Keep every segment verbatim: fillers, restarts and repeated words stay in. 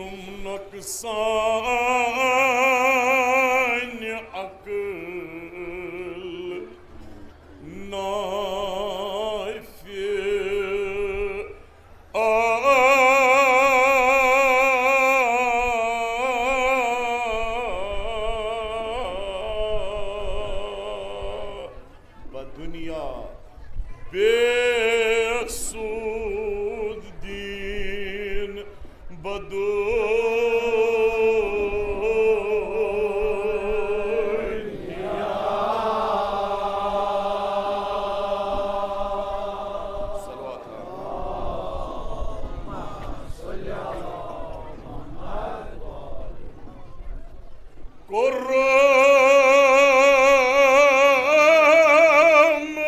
نۄقصان عقل نافع آ بدنیا، بے سود دین بدنیا۔ صلوات۔ کوٚرُم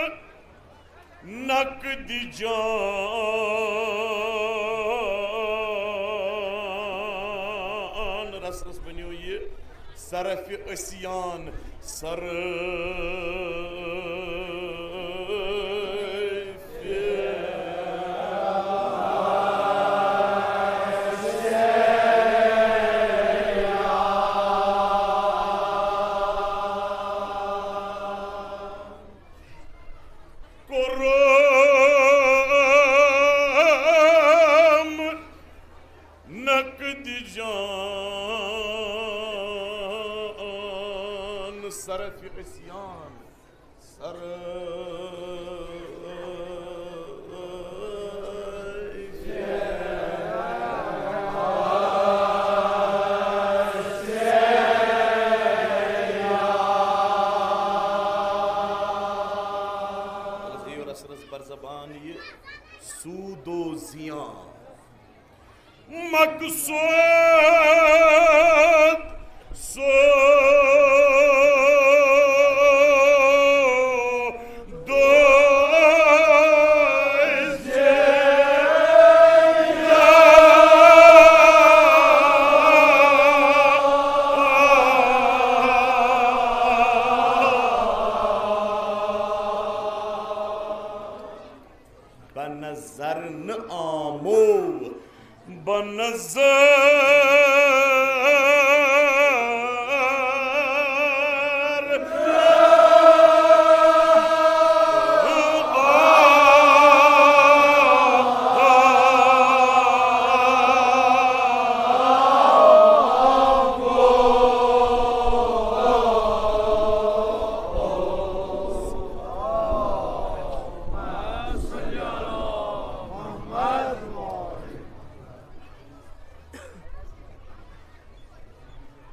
نقد جان۔ رس رس بنیو یہِ صرف عصیان، صرف۔ کوٚرُم نقد جان صرف عصیان، صرف۔ رس رس بر زبان یہِ سود و زیان۔ مقصود سود و زیان۔ بہ نظر نہ آمو، بہ نظر۔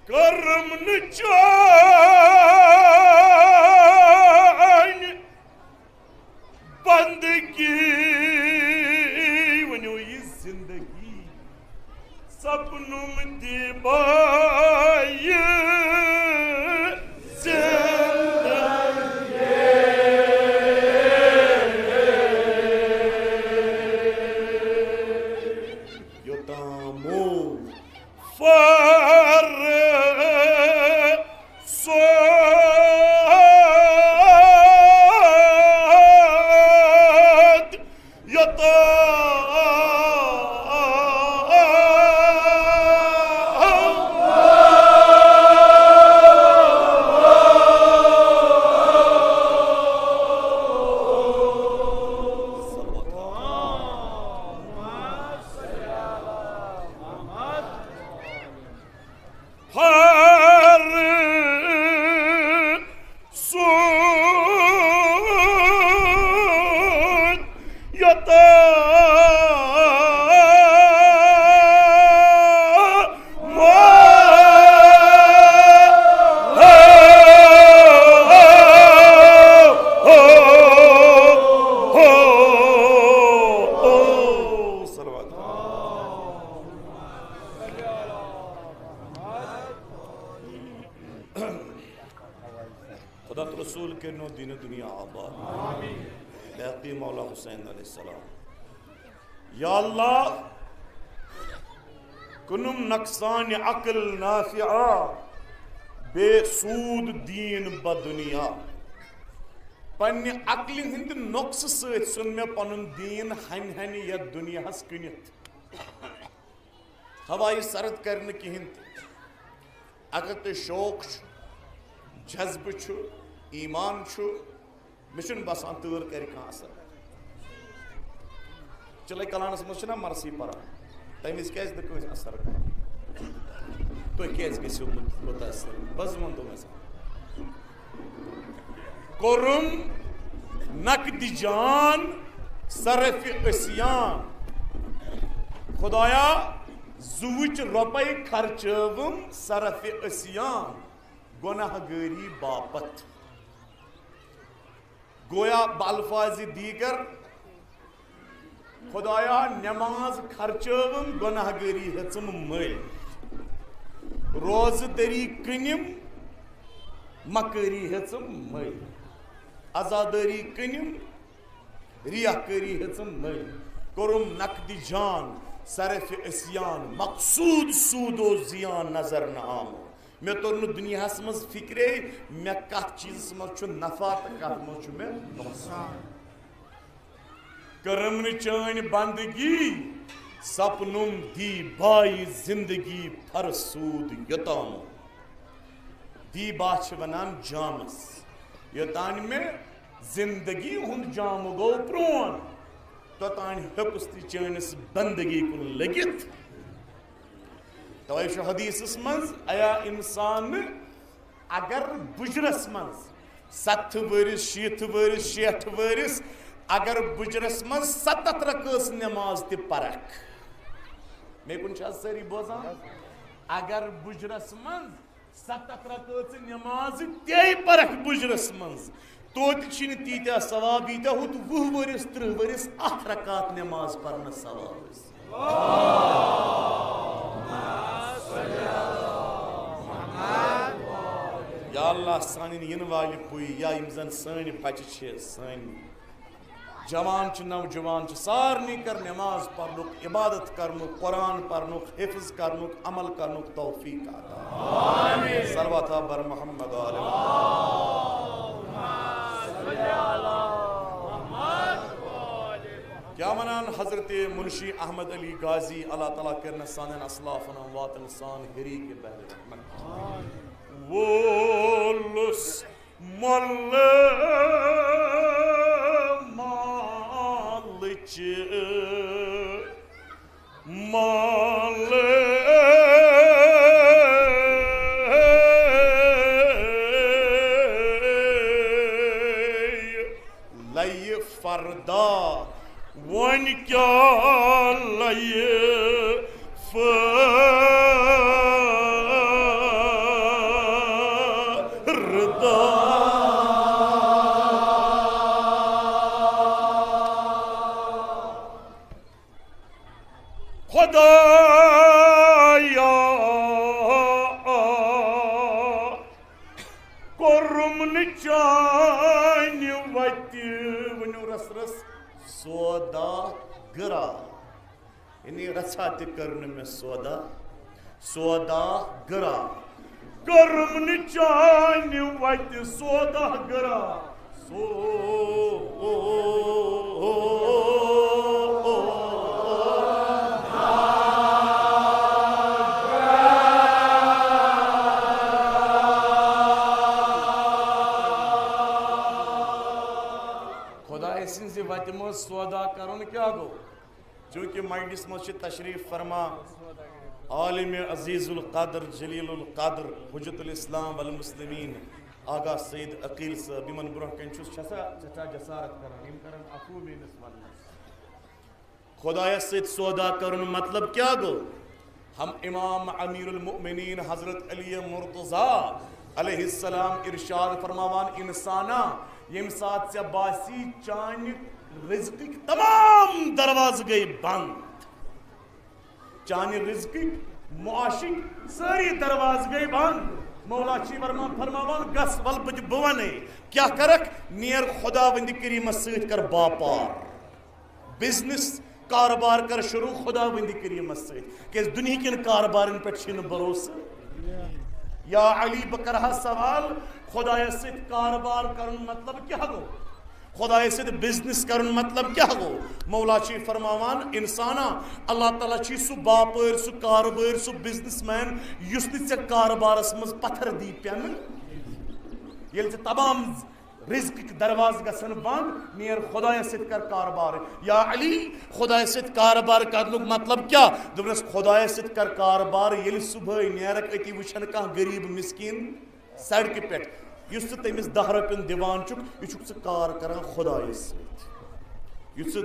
کرم نہٕ چٲنۍ بندگی، ؤنِو یہِ زندگی۔ سپنم دِبایہِ زندگی۔ یوٚتام فرصت یوٚتام۔ فرصت یوٚتام۔ صلوات۔ خدا تہٕ رسول کٔرِنو دیٖنہٕ دُنیا آباد۔ بیحقی مولا حسین علیہ السلام۔ یا اللہ، کٕنُم نۄقصان عقل نافعہ، بے سود دیٖن بدنیا۔ پننہِ عقلہِ ہٕنٛدِ نۄقصہٕ سۭتۍ ژھُن مےٚ پنُن دیٖن ہنہِ ہنہِ یتھ دُنیاہس کٕنِتھ۔ ہوایہِ سرد کرِ نہٕ کِہیٖنۍ تہِ۔ اگر تۄہہِ شوق چھُ، جذبہٕ چھُ، ایمان چھُ، مےٚ چھُنہٕ باسان تۭر کرِ کانٛہہ اثر۔ چلے کلانس منٛز چھِنہ مرثی پران، تمہِ وِزِ کیازِ نہٕ کٲنٛسہِ اثر کران؟ تُہۍ کیازِ گٔژھِو مُت-، مُتٲثر؟ بس ووٚن تِمو مےٚ سۭتۍ۔ کوٚرُم نقدِ جان صرف عصیان۔ خدایا، زُوٕچ رۄپے خرچٲوٕم صرف عصیان، گۄناہ گٲری باپتھ۔ گویا بالفاظ دیگر، خدایا، نماز خرچٲوٕم، گۄناہ گٲری ہیژٕم مٔلۍ۔ روزٕ دٔری کٕنِم، مکٲری ہیژٕم مٔلۍ۔ عزادٲری کٕنِم، ریاکٲری ہیژٕم مٔلۍ۔ کوٚرُم نقدِ جان صرف عصیان، مقصود سود و زیان نظر نہ آمُت۔ مےٚ توٚر نہٕ دُنیاہَس منٛز فِکرے، مےٚ کَتھ چیٖزَس منٛز چھُ نفع تہٕ کَتھ منٛز چھُ مےٚ نۄقصان۔ کٔرٕم نہٕ چٲنۍ بندگی، سپنُم دیٖبایہِ زندگی فرسوٗد یوٚتام۔ دیٖبا چھِ وَنان جامَس۔ یوٚتانۍ مےٚ زندگی ہُنٛد جامہٕ گوٚو پرٛون، توٚتانۍ ہیوٚکُس نہٕ چٲنِس بندگی کُن لٔگِتھ۔ توے چھُ حدیثس منٛز، ایا انسان، اگر بُجرس منٛز ستھ ؤرِس، شیٖتھ ؤرِس، شیٹھ ؤرِس، اگر بُجرس منٛز ستتھ رکٲژ نماز تہِ پرکھ، مےٚ کُن چھِ حظ سٲری بوزان؟ اگر بُجرس منٛز ستتھ رکٲژ نماز تے پرکھ بُجرس منٛز، توتہِ چھِنہٕ تیٖتیٛاہ ثواب ییٖتیٛاہ ہُتھ وُہ ؤرِس، ترٕٛہ ؤرِس اکھ رکعت نماز پرنس ثواب ٲسۍ۔ یا اللہ، سانٮ۪ن یِنہٕ والہِ پُے یا یِم زن سٲنۍ بچہِ چھِ، سٲنۍ جوان چھِ، نوجوان چھِ، سارنٕے کر نماز پرنُک، عبادت کرنُک، قرآن پرنُک، حفظ کرنُک، عمل کرنُک توفیق عطا۔ آمین۔ صلوات بر محمد و آل محمد۔ کیا ونان حضرت منشی احمد علی غازی، اللہ تعالیٰ کرن سانٮ۪ن اسلافن واتن سان ہری کے بحر رحمت۔ وولُس مۄلہٕ مالٕچ مالہٕ لَیہِ فردا، وۄنۍ کیٛاہ لَیہِ فردا۔ خدایا، کوٚرُم نہٕ چانہِ وتہِ، ؤنِو رس رس، سودا گرا۔ یعنی رژھا تہِ کٔر نہٕ مےٚ سودا، سودا گرا۔ کٔرٕم نہٕ چانہِ وتہِ سودا گرا۔ سو-، خدایہِ سٕنٛزِ وتہِ منٛز سودا کرُن کیٛاہ گوٚو؟ چونکہ مجلس منٛز چھِ تشریف فرما عالم عزیز القدر، جلیل القدر، حجت الاسلام والمسلمین، آغا سید عقیل صٲب، یِمن برونٛہہ کنہِ چھُس، چھسا سٮ۪ٹھاہ جسارت کران، یِم کرن عفو میٲنِس وننس۔ خدایس سۭتۍ سودا کرُن مطلب کیٛاہ گوٚو؟ ہم امام امیر المؤمنین حضرت علی مرتضی علیہ السلام ارشاد فرماوان، انسانا، ییٚمہِ ساتہٕ ژےٚ باسی چانہِ رزقٕکۍ تمام دروازٕ گٔے بند، چانہِ رزقٕکۍ، معاشٕکۍ سٲری دروازٕ گٔے بند، مولا چھِ ورمان فرماوان، گژھ، ول بہٕ تہِ بہٕ ونے کیٛاہ کرکھ، نیر خداوندِ کریمس سۭتۍ کر باپار۔ بزنس، کاربار کر شروع خداوندِ کریمس سۭتۍ، کیازِ دُنہِکٮ۪ن کاربارن پٮ۪ٹھ چھُنہٕ بھروسہٕ۔ یا علی، بہٕ کرٕ ہا سوال، خدایس سۭتۍ کاربار کرُن مطلب کیٛاہ گوٚو؟ خۄدایَس سۭتۍ بزنس کرُن مطلب کیٛاہ گوٚو؟ مولا چھُ فرماوان، انسانا، اللہ تعالیٰ چھُ سُہ باپٲرۍ، سُہ کارٕبٲرۍ، سُہ بزنس مین، یُس نہٕ ژےٚ کارٕبارس منٛز پتھر دی پٮ۪نہٕ۔ ییٚلہِ ژےٚ تمام رزقٕکۍ دروازٕ گژھن بنٛد، نیر خۄدایَس سۭتۍ کر کارٕبار۔ یا علی، خۄدایَس سۭتۍ کارٕبار کرنُک مطلب کیٛاہ؟ دوٚپنَس، خۄدایَس سۭتۍ کر کارٕبار، ییٚلہِ صُبحٲے نیرَکھ، أتی وٕچھَن کانٛہہ غریٖب مسکیٖن سڑکہِ پٮ۪ٹھ، یُس ژٕ تٔمِس دَہ رۄپیَن دِوان چھُکھ، یہِ چھُکھ ژٕ کار کران خۄدایَس سۭتۍ۔ یُس ژٕ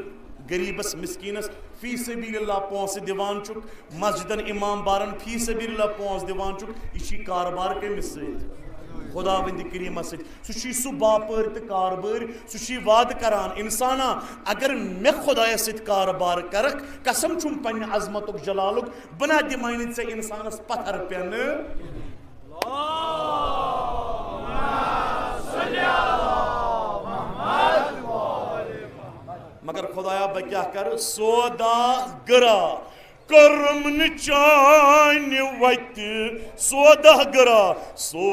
غریٖبَس مسکیٖنَس فی سبیل اللہ پونٛسہٕ دِوان چھُکھ، مسجدن امام بارن فی سبیل اللہ پونٛسہٕ دِوان چھُکھ، یہِ چھُے کارٕبار کٔمِس سۭتۍ؟ خۄداوندِ کریٖمَس سۭتۍ۔ سُہ چھُے سُہ باپٲرۍ تہٕ کارٕبٲرۍ، سُہ چھُے وعدٕ کران، انسانا، اگر مےٚ خۄدایَس سۭتۍ کارٕبار کرکھ، قسم چھُم پننہِ عظمتُک جلالُک، بہٕ نہ دِمے نہٕ ژےٚ انسانس پتھر پٮ۪نہٕ۔ مگر خۄدایا، بہٕ کیٛاہ کرٕ؟ سودا گرا کٔرٕم نہٕ چانہِ وتہِ سودا گرا۔ سو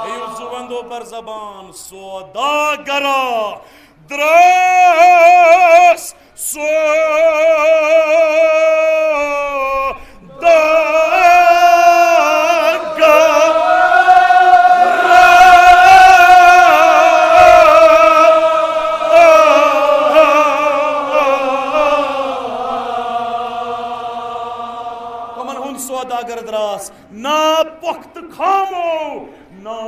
ہیٚیِو زُو وندو بر زبان، سودا گرا درٛاس سودا گرا۔ کمن ہُنٛد سوداگر دراس؟ نا پۄختہٕ خامو، نا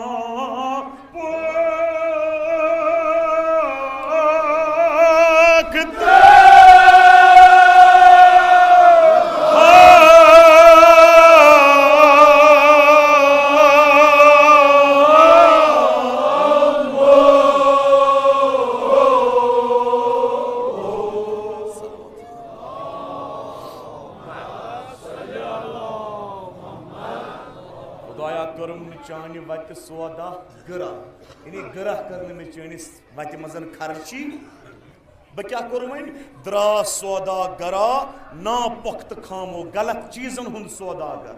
پۄختہٕ۔ خدایا، کٔرٕم نہٕ چانہِ وتہِ سودا گرا، یعنی گرا کٔر نہٕ مےٚ چٲنِس وتہِ منٛز خرچی۔ بہٕ کیٛاہ کوٚر وۄنۍ؟ درٛاس سودا گرا، نا پۄختہٕ خامو، غلط چیٖزن ہُنٛد سوداگر۔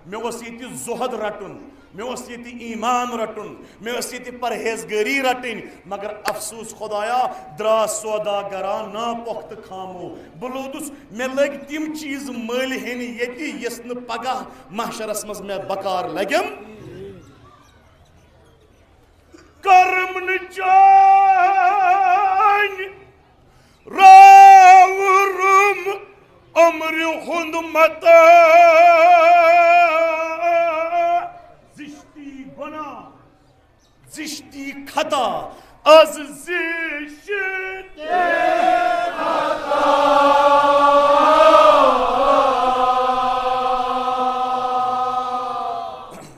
مےٚ اوس ییٚتہِ زُہد رٹُن، مےٚ اوس ییٚتہِ ایمان رٹُن، مےٚ ٲس ییٚتہِ پرہیزگٲری رٹٕنۍ، مگر افسوس خدایا، درٛاس سودا گرا نا پۄختہٕ خامو۔ بہٕ لوٚدُس، مےٚ لٔگۍ تِم چیٖز مٔلۍ ہیٚنہِ ییٚتہِ، یِژھ نہٕ پگاہ محشرس منٛز مےٚ بکار لگن۔ کرم نہٕ چٲنۍ راوُرُم عمرِ ہُنٛد متاع۔ زشتی گۄناہ، زشتی خطا، از زشتی خطا۔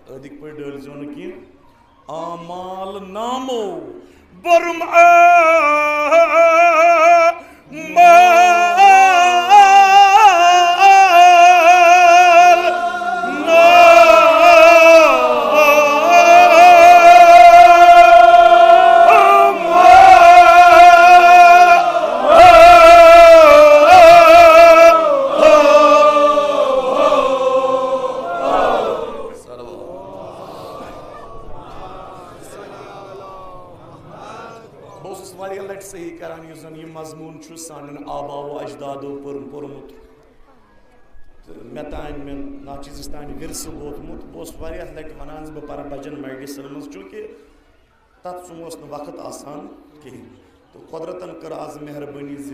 أدِکۍ پٲٹھۍ ڈٲلۍ زیو نہٕ کینٛہہ۔ اعمال نامو برم اعمال نامو۔ بہٕ اوسُس واریاہ لٹہِ صحیح کران، یُس زن یہِ مضموٗن چھُ سانٮ۪ن آباو و اجدادو پوٚر-، پوٚرمُت تہٕ مےٚ تام، مےٚ ناچیزس تام ورثہٕ ووتمُت۔ بہٕ اوسُس واریاہ لٹہِ ونان زِ بہٕ پرٕ بجن مجلسن منٛز، چونکہ تتھ سُم اوس نہٕ وقت آسان کہیٖنۍ۔ تہٕ قۄدرتن کٔر از مہربٲنی زِ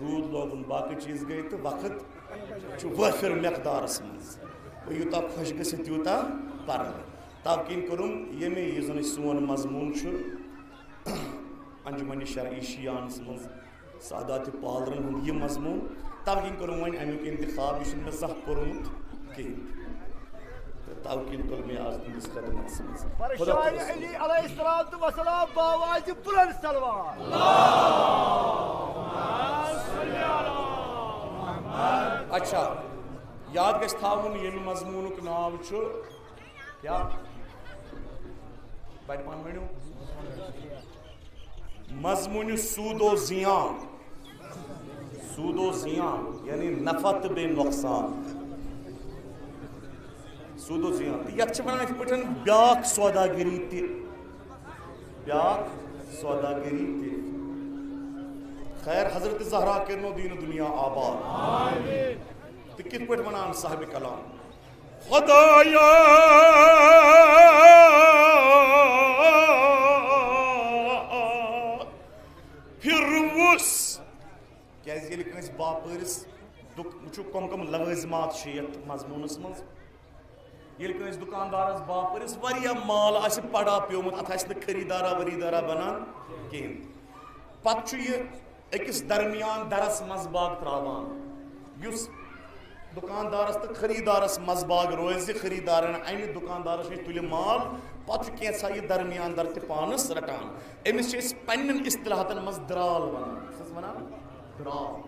روٗد لوگُن، باقٕے چیٖز گٔے، تہٕ وقت چھُ وٲفر مقدارس منٛز۔ بہٕ یوٗتاہ خۄش گژھِ تیوٗتاہ پرٕ۔ توٕ کِنۍ کوٚرُم ییٚمے، یُس زن یہِ سون مضموٗن چھُ، انجمن شرعی شیعانس منٛز سادات پالرن ہُنٛد یہِ مضموٗن، توٕ کِنۍ کوٚرُم وۄنۍ امیُک انتخاب، یہِ چھُنہٕ مےٚ زانٛہہ پوٚرمُت کِہیٖنۍ۔ تہٕ توٕ کِنۍ تُل مےٚ از تُہنٛدِس خدمتس منٛز۔ پر خۄدا شاعر خۄش علی علیہ الصلوۃ والسلام باوازِ بلند صلوات۔ اچھا، یاد گژھِ تھاوُن، ییٚمہِ مضموٗنُک ناو چھُ کیٛاہ؟ بڑِ پہن ؤنِو۔ مضمون سود و زیان، سود و زیان یعنی نفع تہٕ بیٚیہِ نۄقصان۔ سود و زیان۔ تہٕ یتھ چھِ ونان یِتھ پٲٹھۍ بیاکھ سوداگری تہِ، بیاکھ سوداگری تہِ۔ خیر، حضرت زہرا کٔرنو دین و دنیا آباد۔ تہٕ کِتھ پٲٹھۍ ونان صاحب کلام؟ خدایا، پھِروُس۔ کیازِ ییٚلہِ کٲنٛسہِ باپٲرِس دُک-، وٕچھِو، کم کم لوٲزمات چھِ یتھ مضموٗنس منٛز۔ ییٚلہِ کٲنٛسہِ دُکاندارس باپٲرِس واریاہ مال آسہِ پڑا پیومُت، اتھ آسہِ نہٕ خریدارا وریدارا بنان کِہیٖنۍ، پتہٕ چھُ یہِ أکِس درمیان درس منٛز باگ تراوان، یُس دُکاندارس تہٕ خریدارس منٛز باگ روزِ، خریدارن انہِ دُکاندارس نِش تُلہِ مال، پتہٕ چھُ کینٛژھا یہِ درمیان در تہِ پانس رٹان۔ أمِس چھِ أسۍ پننٮ۪ن اصطلاحاتن منٛز درال ونان۔ کیٛاہ چھِس ونان؟ درال۔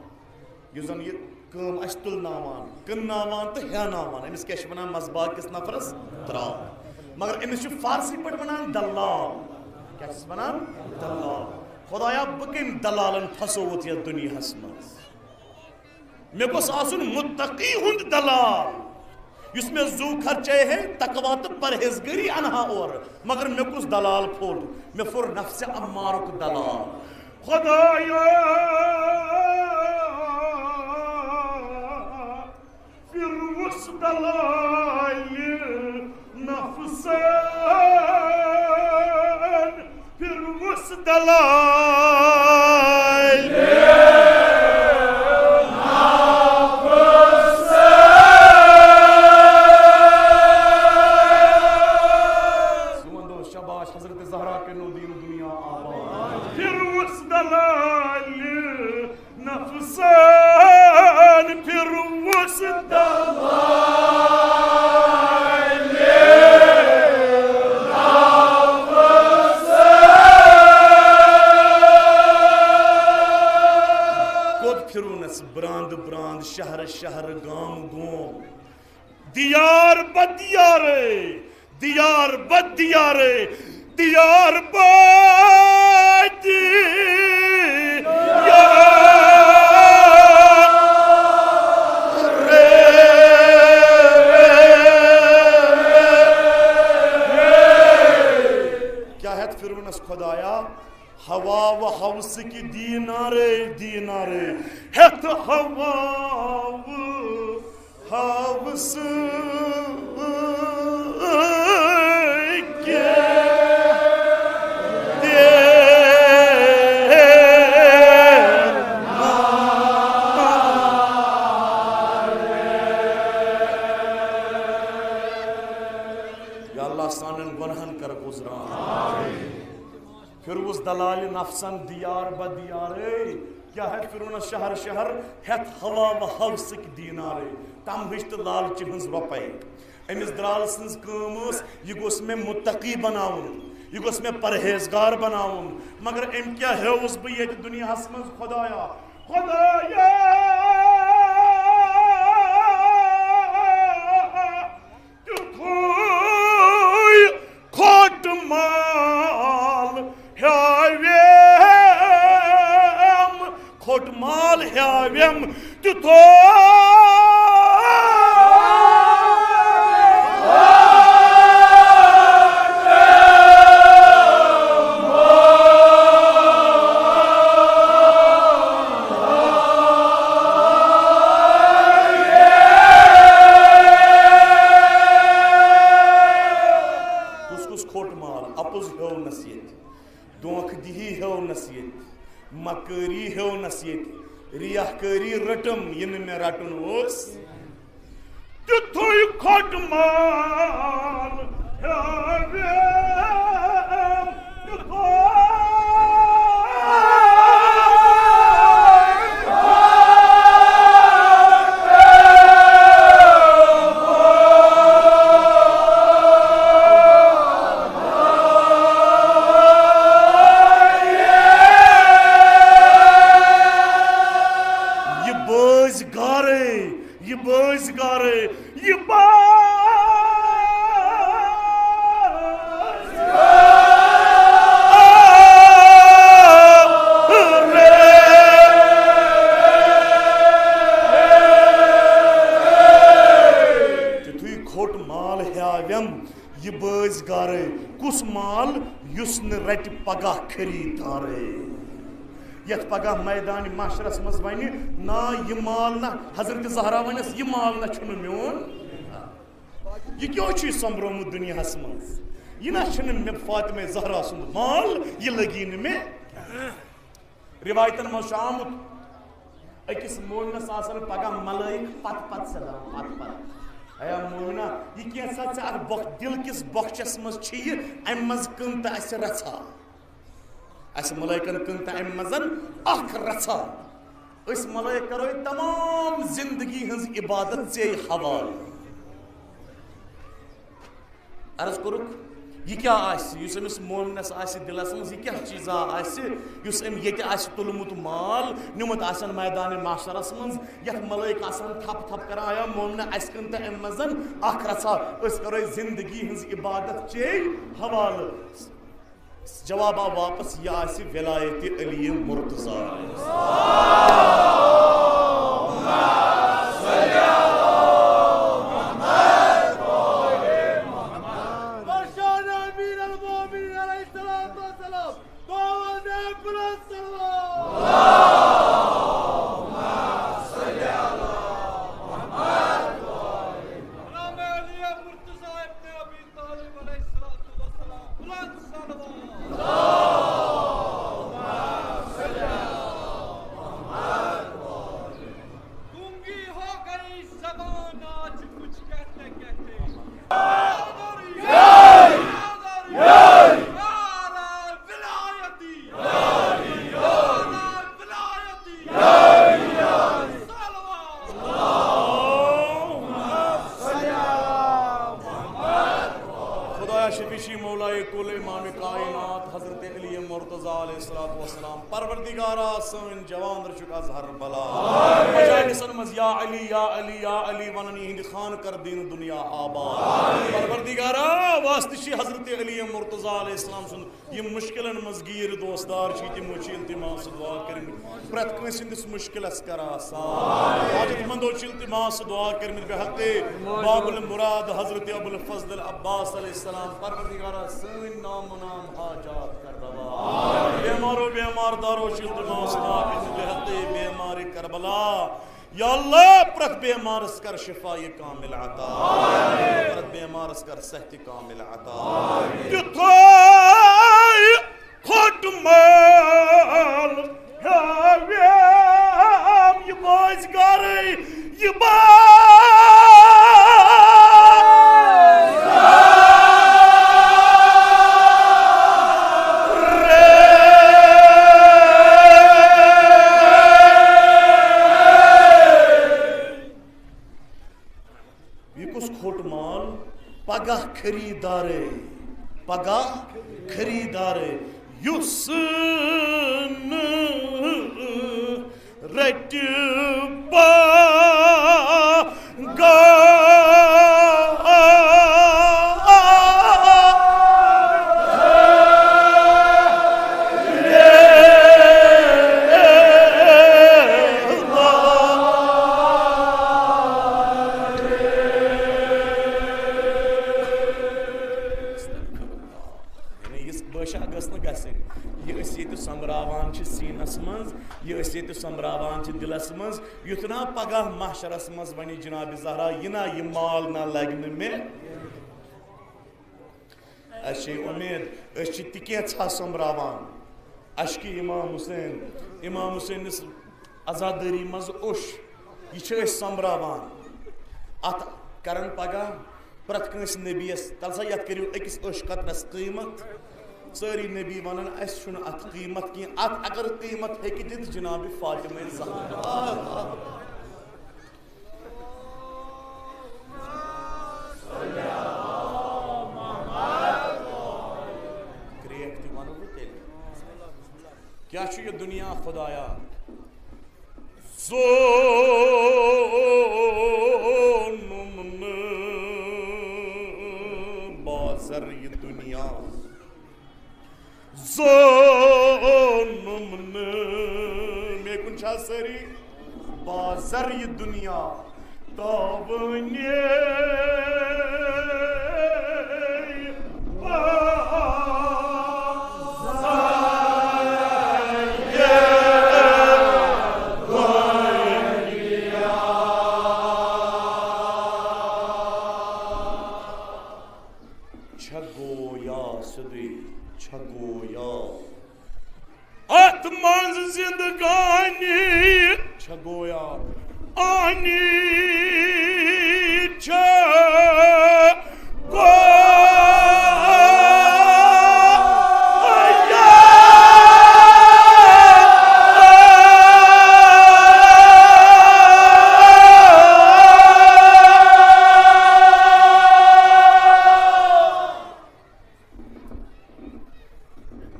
یُس زن یہِ کٲم آسہِ تُلناوان، کٕنناوان تہٕ ہیاناوان، أمِس کیٛاہ چھِ ونان؟ منٛز باگ کِس نفرس درال۔ مگر أمِس چھِ فارسی پٲٹھۍ ونان دلال۔ کیٛاہ چھِس ونان؟ دلال۔ خدایا، بہٕ کٔمۍ دلالن پھسووُتھ یتھ دُنیاہس منٛز؟ مےٚ گوٚژھ آسُن مُتقی ہُنٛد دلال، یُس مےٚ زُو خرچے ہے، تقوی تہٕ پرہیزگٲری انہا اورٕ، مگر مےٚ کُس دلال پھوٚٹ؟ مےٚ پھوٚر نفسِ امارُک دلال۔ خدایا، پھِروُس دلالہِ نفسن، پھِروُس دلالہِ۔ سون دوست، شاباش، حضرت زہرا کٔرنو دین دنیا آباد۔ پھِروُس دلالہِ نفسن، پھِروُس دلالہِ نفسن۔ کوٚت پھِروُنس؟ براند براند، شہر شہر، گام گوم، دیار بدیارے، دیار بدیارے، دیار بدیارے۔ کیٛاہ ہٮ۪تھ پھِروُنس خدایا؟ ہوا و ہوسٕکۍ دینارے، دینارے، ہٮ۪تھ ہوا و ہوسٕکۍ دینارے۔ یا اللہ، سانٮ۪ن گۄنہن کر گُزران۔ پھِروُس دلالہِ نفسن دیار بدیارے۔ کیٛاہ ہٮ۪تھ پھِروُنس شہر شہر، ہٮ۪تھ ہوا و ہوسٕکۍ دینارے، تمہٕچ تہٕ لالچہِ ہٕنٛز رۄپے۔ أمِس درال سٕنٛز کٲم ٲس، یہِ گوٚژھ مےٚ مُتقی بناوُن، یہِ گوٚژھ مےٚ پرہیزگار بناوُن، مگر أمۍ کیٛاہ ہیوٚوُس بہٕ ییٚتہِ دُنیاہس منٛز؟ خدایا، خدایا، تیُتھُے کھوٚٹ مال ہیاویم، کھوٚٹ مال ہیاویم، تیُتھُے۔ کُس کُس کھوٚٹ مال؟ اَپُز ہیوٚونَس ییٚتہِ، دھوکہٕ دِہی ہیوٚونَس ییٚتہِ، مکٲری ہیوٚونَس ییٚتہِ، ریاہ کٲری رٔٹٕم یہِ نہٕ مےٚ رَٹُن اوس۔ تیُتھُے کھوٚٹ مال ہیوٚوُم، تیُتھُے۔ یہِ بٲزۍ گارے، یہِ بٲزۍ گارے، یہِ بٲزۍ گارے۔ کھوٚٹ مال ہیاوٮ۪م یہِ بٲزۍ گارے، کُس مال یُس نہٕ رٹہِ پگاہ خریدارے؟ یتھ پگاہ میدان محشرس منٛز ونہِ، نا، یہِ مال نہ، حضرت زہرا ونٮ۪س، یہِ مال نہ چھُنہٕ میون، یہِ کیٛاہ چھُے سۄمبرومُت دُنیاہس منٛز؟ یہِ نہ چھُنہٕ مےٚ فاطمہ زہرا سُنٛد مال، یہِ لگی نہٕ مےٚ۔ روایتن منٛز چھُ آمُت، أکِس مومنس آسن پگاہ ملٲیِک پتہٕ پتہٕ سلام، پتہٕ پتہٕ۔ اے مومنہ، یہِ کینٛژھا ژےٚ اتھ بۄکھ-، دِل کِس بۄکھچس منٛز چھِ یہِ، امہِ منٛز کٕم تہٕ اسہِ رژھا۔ اسہِ ملٲیکن کٕم تہٕ امہِ منٛز اکھ رژھا۔ أسۍ ملٲیک کرو یہِ تمام زندگی ہٕنٛز عبادت ژےٚ حوالہٕ۔ عرض کوٚرُکھ، یہِ کیٛاہ آسہِ، یُس أمِس مومنس آسہِ دِلس منٛز، یہِ کیٛاہ چیٖزا آسہِ، یُس أمۍ ییٚتہِ آسہِ تُلمُت مال، نیوٗمُت آسن میدانِ محشرس منٛز، یتھ ملٲیک آسن تھپھ تھپھ کران، آیا مومنہ، اسہِ کٕم تہٕ امہِ منٛز اکھ رژھا، أسۍ کرو یہِ زندگی ہٕنٛز عبادت چے حوالہٕ۔ جواب آو واپس، یہِ آسہِ ولایت علی مرتضی۔ ارشاد امیر المومنین علیہ الصلوۃ والسلام، دعوت بلند صلوات۔ امام علی مرتضی ابن ابی طالب علیہ الصلوۃ والسلام، بلند صلوات۔ گونگی ہو گئی زبان آج کچھ کہتے کہتے۔ نعرہ ولایتی، نعرہ ولایتی۔ صلوات۔ خدایا شفیع شی مولائے کل امام کائنات حضرت علی مرتضی علیہ الصلوۃ والسلام، پروردگارا سٲنۍ جوان رچُک از ہر بلا۔ مجالسن منٛز یا علی یا علی یا علی ونان یہنٛدِ خان کر دین دنیا آباد۔ پروردگارا واسطہٕ چھِ حضرت علی مرتضی علیہ السلام سُنٛد یِم مُشکِلن منٛز گیٖر دوستدار چھِ، تِمو چھِ التماس دُعا کٔرمٕتۍ۔ پرٛٮ۪تھ کٲنٛسہِ ہٕنٛدِس مُشکِلس کر آسان۔ حاجت مندو چھِ التماس دُعا کٔرمٕتۍ بحق باب المراد حضرت ابو الفضل العباس علیہ السلام۔ پروردگارا سٲنۍ نام و نام حاجات کر روا۔ بیمارو بیمار دارو چھِ التماس دُعا کٔرمٕتۍ بحق بیمار کربلا۔ یا اللہ، پرٛٮ۪تھ بیمارس کر شفا کامل عطا۔ پرٛٮ۪تھ بیمارس کر صحت کامل عطا۔ تیُتھے کھوٚٹ مال ہیویم یہِ بٲزۍ گرٕے، یہِ بٲزۍ۔ یہِ کُس کھوٚٹ مال؟ پگاہ خریدارے، پگاہ خریدارے، یُس نہٕ رٹہِ پگاہ۔ یعنی یِژھ بٲشا گٔژھ نہٕ گژھٕنۍ۔ یہِ أسۍ ییٚتہِ سۄمبراوان چھِ سیٖنس منٛز، یہِ أسۍ ییٚتہِ سۄمبراوان چھِ دِلس منٛز، یُتھ نا پگاہ محشرس منٛز ونہِ جناب زہرا، یہِ نا یہِ مال نا لگہِ نہٕ مےٚ۔ اسہِ چھے اُمید، أسۍ چھِ تہِ کینٛژھا سۄمبراوان۔ عشقِ امام حسین، امام حسینس عزادٲری منٛز اوٚش، یہِ چھِ أسۍ سۄمبراوان۔ اتھ کرن پگاہ پرٛٮ۪تھ کٲنٛسہِ نبیَس، تَلہٕ سا یَتھ کٔرِو أکِس اوٚش قطرس قۭمت۔ سٲری نبی وَنان، اَسہِ چھُنہٕ اَتھ قۭمت کینٛہہ۔ اَتھ اگر قۭمت ہیٚکہِ دِتھ جناب فاطمہ زہرا۔ کرٛیکھ تہِ وَنو بہٕ تیٚلہِ۔ کیٛاہ چھُ یہِ دُنیا خۄدایا؟ زونُم نہٕ بازر یہِ دُنیا، زونُم نہٕ۔ مےٚ کُن چھا سٲری؟ بازر یہِ دُنیا تاوٲنی۔ گویا۔ اتھ منٛز زندگانی چھےٚ گویا۔ آنی چھےٚ گویا۔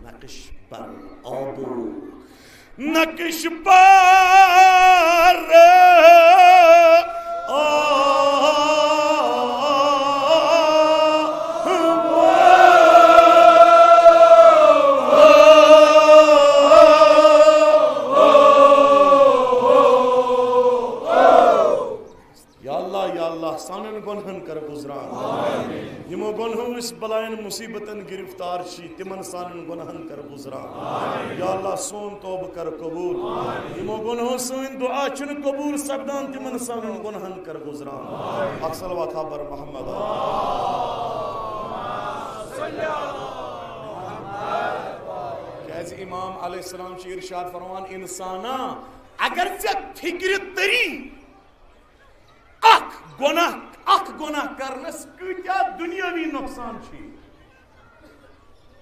نقش بر آبو، نقش بر آبو۔ یا اللہ، یا اللہ، سانن گۄنہن کر گُزران۔ یِمو گۄنہو أسۍ بلاین مصیبتن گرفتار چھِ، تِمن سانن گۄنہن کر گُزران۔ یا اللہ، سون توبہٕ کر قبول۔ یِمو گۄنہو سٲنۍ دعا چھِنہٕ قبول سپدان، تِمن سانن گۄنہن کر گُزران۔ اکھ صلوات ہا بر محمد۔ کیازِ امام علیہ السلام چھِ ارشاد فرمان، انسانا، اگر ژےٚ فکرِ تری اکھ گۄناہ، اکھ گۄناہ کرنس کۭتیاہ دُنیٲوی نۄقصان چھِ۔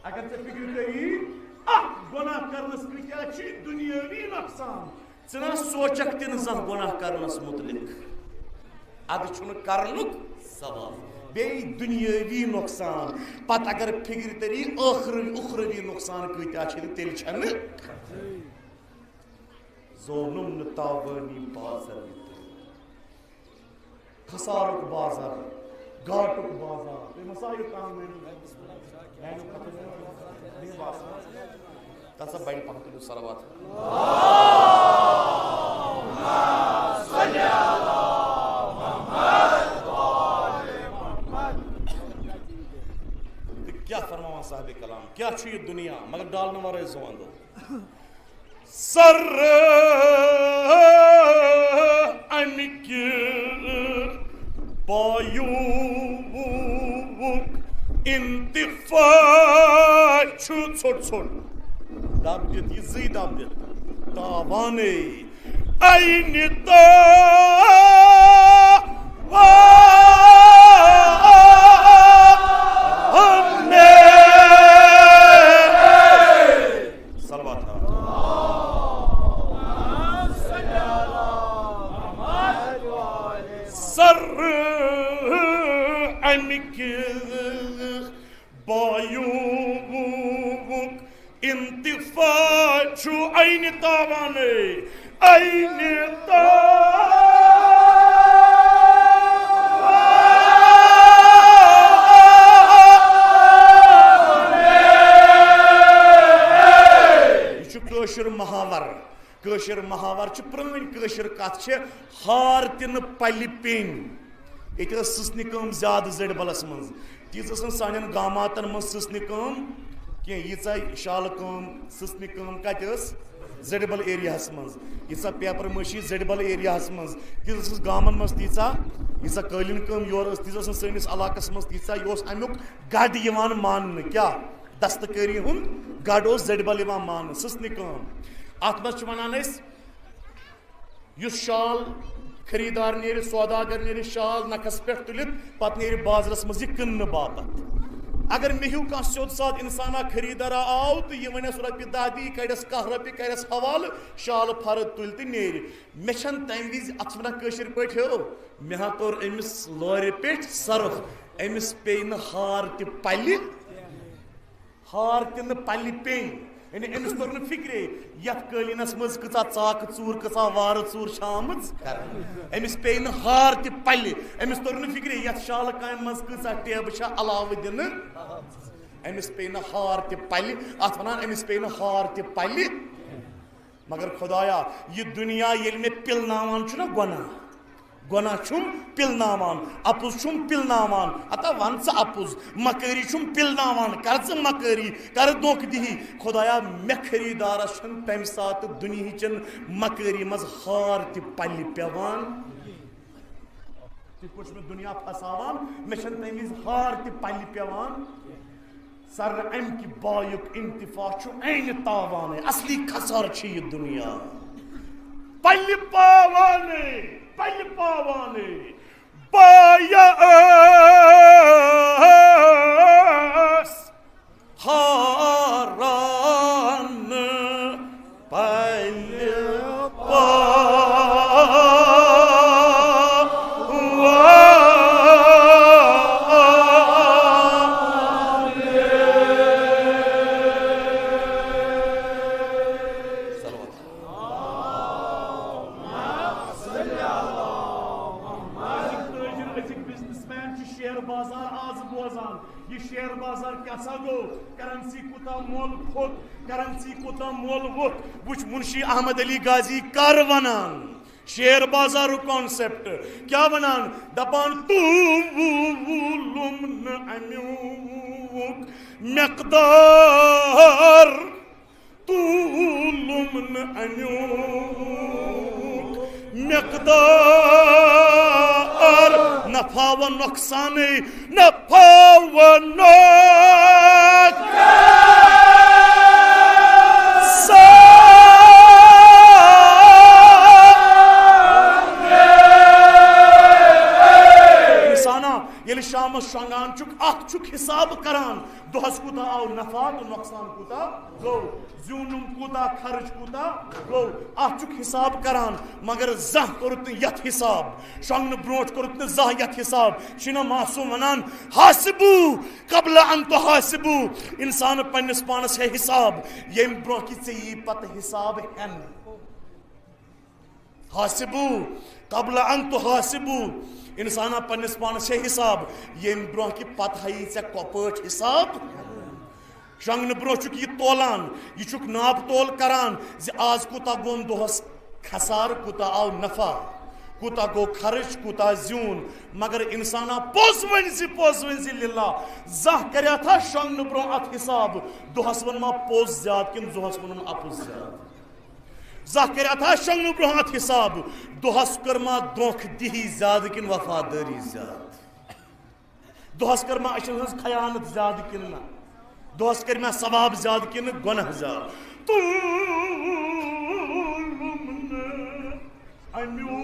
اگر ژےٚ فکرِ تری اکھ گۄناہ کرنس کۭتیاہ چھِ دُنیٲوی نۄقصان، ژٕ نہ سوچکھ تہِ نہٕ زانٛہہ گۄناہ کرنس متعلق۔ ادٕ چھُنہٕ کرنُک ثواب، بیٚیہِ دُنیٲوی نۄقصان۔ پتہٕ اگر فکرِ تری ٲخروی، اُخروی نۄقصان کۭتیاہ چھِ، تیٚلہِ چھَنہٕ۔ زونُم نہٕ تاوٲنی بازر یہِ تہٕ۔ خسارُک بازر، گاٹُک بازر۔ تُہۍ ما سا یہِ تام میٛانیو، میٛانیو کتھو سۭتۍ؟ مےٚ باسان۔ تَتھ سا بَڑِ پَہَم تُلِو صلوات۔ تہٕ کیٛاہ فرماوان صاحب کلام؟ کیٛاہ چھُ یہِ دُنیا؟ مگر ڈالنہٕ وَرٲے زوندو۔ سر امہِ کہِ بایوٗک انتفاع چھُ ژھوٚٹ ژھوٚٹ۔ دب دِتھ، یہِ زٕے دب دِتھ۔ تاوانے۔ عینِ تاوانے۔ صلوات۔ سر امہِ کہِ بایوٗک انتفاع چھُ عینِ تاوانے، عینِ تاوانے۔ یہِ چھُ کٲشُر محاور۔ کٲشِر محاور چھِ، پرٛٲنۍ کٲشِر کَتھ چھِ، ہار تہِ نہٕ پَلہِ پیٚنۍ۔ ییٚتہِ ٲس سٕژنہِ کٲم زیادٕ زٔڈبَلَس منٛز۔ تیٖژ ٲس نہٕ سانٮ۪ن گاماتَن منٛز سٕژنہِ کٲم کینٛہہ، ییٖژاہ شالہٕ کٲم، سٕژنہِ کٲم کَتہِ ٲس؟ زٔڈبَل ایریاہَس منٛز۔ ییٖژاہ پیپَر مٲشی زٔڈبَل ایریاہَس منٛز، تیٖژ ٲس گامَن منٛز تیٖژاہ، ییٖژاہ قٲلیٖن کٲم یورٕ ٲس، تیٖژ ٲس نہٕ سٲنِس علاقَس منٛز تیٖژاہ۔ یہِ اوس اَمیُک گَڑ یِوان ماننہٕ۔ کیٛاہ؟ دستکٲری ہُنٛد گڑھ اوس زٔٹۍ بل یِوان ماننہٕ، سٕژنہِ کٲم۔ اَتھ منٛز چھِ وَنان أسۍ، یُس شال خریٖدار نیرِ، سوداگر نیرِ شال نَکھَس پٮ۪ٹھ تُلِتھ، پَتہٕ نیرِ بازرَس منٛز یہِ کٕننہٕ باپتھ۔ اگر مےٚ ہیوٗ کانٛہہ سیوٚد سادٕ اِنسانا خریٖدارا آو تہٕ یہِ وَنٮ۪س رۄپیہِ دَہ دِ، یہِ کَڑٮ۪س کاہ رۄپیہِ، کَڑٮ۪س حوالہٕ، شالہٕ پھَرٕ تُلہِ تہٕ نیرِ۔ مےٚ چھَنہٕ تَمہِ وِزِ، اَتھ چھِ وَنان کٲشِر پٲٹھۍ ہیوٚو، مےٚ ہا توٚر أمِس لورِ پٮ۪ٹھ سرُپھ، أمِس پیٚیہِ نہٕ ہار تہِ پَلہِ۔ ہار تہِ نہٕ پَلہِ پیٚنۍ۔ یعنی أمِس توٚر نہٕ فِکرے، یَتھ قٲلیٖنَس منٛز کۭژاہ ژاکہٕ ژوٗر، کۭژاہ وارٕ ژوٗر چھےٚ آمٕژ کرنہٕ۔ أمِس پیٚیہِ نہٕ ہار تہِ پَلہِ۔ أمِس توٚر نہٕ فِکرے، یَتھ شالہٕ کامہِ منٛز کۭژاہ ٹیبہٕ چھےٚ علاوٕ دِنہٕ۔ أمِس پیٚیہِ نہٕ ہار تہِ پَلہِ۔ اَتھ وَنان، أمِس پیٚیہِ نہٕ ہار تہِ پَلہِ۔ مگر خۄدایا، یہِ دُنیا ییٚلہِ مےٚ پِلناوان چھُ نا گۄناہ، گۄناہ چھُم پِلناوان، اَپُز چھُم پِلناوان، ہتا وَن ژٕ اَپُز، مکٲری چھُم پِلناوان، کَر ژٕ مکٲری، کَر دھوکہٕ دِہی۔ خۄدایا، مےٚ خریٖدارَس چھَنہٕ تَمہِ ساتہٕ دُنیہِچَن مکٲری منٛز ہار تہِ پَلہِ پٮ۪وان۔ تِتھ پٲٹھۍ چھُ مےٚ دُنیا پھساوان، مےٚ چھَنہٕ تَمہِ وِزِ ہار تہِ پَلہِ پٮ۪وان۔ سر، امہِ کہِ بایُک انتفاع چھُ عینِ تاوانے، اصلی خسارٕ چھِ یہِ دُنیا۔ پلہِ پاوانے، پلہِ پاوانے، بایہِ ٲس حٲران۔ پلہِ پاوان۔ صلوات۔ أزیُک تٲجِر، أزیُک بزنس مین چھُ شیر بازار آز بوزان۔ یہِ شیر بازار کیٛاہ سا گوٚو؟ کرنسی کوٗتاہ مۄل کھوٚت، کرنسی کوٗتاہ مۄل ووٚتھ۔ وٕچھ، منشی احمد علی غازی کر ونان شیر بازارُک concept؟ کیٛاہ ونان؟ دپان، تولُم نہٕ امیُک مقدار، تولُم نہٕ امیُک مقدار، نفع و نقصانٕے، نفع و نقصان۔ انسانا، ییٚلہِ شامس شۄنٛگان چھُکھ، اکھ چھُکھ حساب کران، دۄہس کوٗتاہ آو نفع تہٕ نۄقصان کوٗتاہ گوٚو، زیوٗنُم کوٗتاہ، خرٕچ کوٗتاہ گوٚو، اتھ چھُکھ حساب کران، مگر زانٛہہ کوٚرُتھ نہٕ یتھ حساب، شۄنٛگنہٕ برونٛٹھ کوٚرُتھ نہٕ زانٛہہ یتھ حساب۔ چھُنہ معصوم ونان، "حاسبو قبل ان تحاسبو"، انسان پننِس پانس ہے حساب، ییٚمہِ برونٛہہ کہِ ژےٚ یی پتہٕ حساب ہٮ۪نہٕ۔ حاسبو قبل ان تحاسبو، انسانا پننِس پانس چھے حساب، ییٚمہِ برونٛہہ کہِ پتہٕ ہایی ژےٚ کۄپٲٹھۍ حساب۔ شۄنٛگنہٕ برونٛہہ چھُکھ یہِ تولان، یہِ چھُکھ ناپ تول کران زِ آز کوٗتاہ گوٚوم دۄہس خسارٕ، کوٗتاہ آو نفع، کوٗتاہ گوٚو خرٕچ، کوٗتاہ زیوٗن۔ مگر انسانا پوٚز ؤنۍ زِ، پوٚز ؤنۍ زِ للہ، زانٛہہ کریاتھا شۄنٛگنہٕ برونٛہہ اتھ حساب، دۄہس ووٚنما پوٚز زیادٕ کِنہٕ دۄہس ووٚنُم اپُز زیادٕ؟ زانٛہہ کریاتھا شۄنٛگنہٕ برونٛہہ اتھ حساب، دۄہس کٔر ما دھوکہٕ دہی زیادٕ کِنہٕ وفادٲری زیادٕ؟ دۄہس کٔر ما أچھن ہٕنٛز خیانت زیادٕ کِنہٕ نہ؟ دۄہس کٔر ما ثواب زیادٕ کِنہٕ گۄناہ زیادٕ؟ تُلُم نہٕ امیُک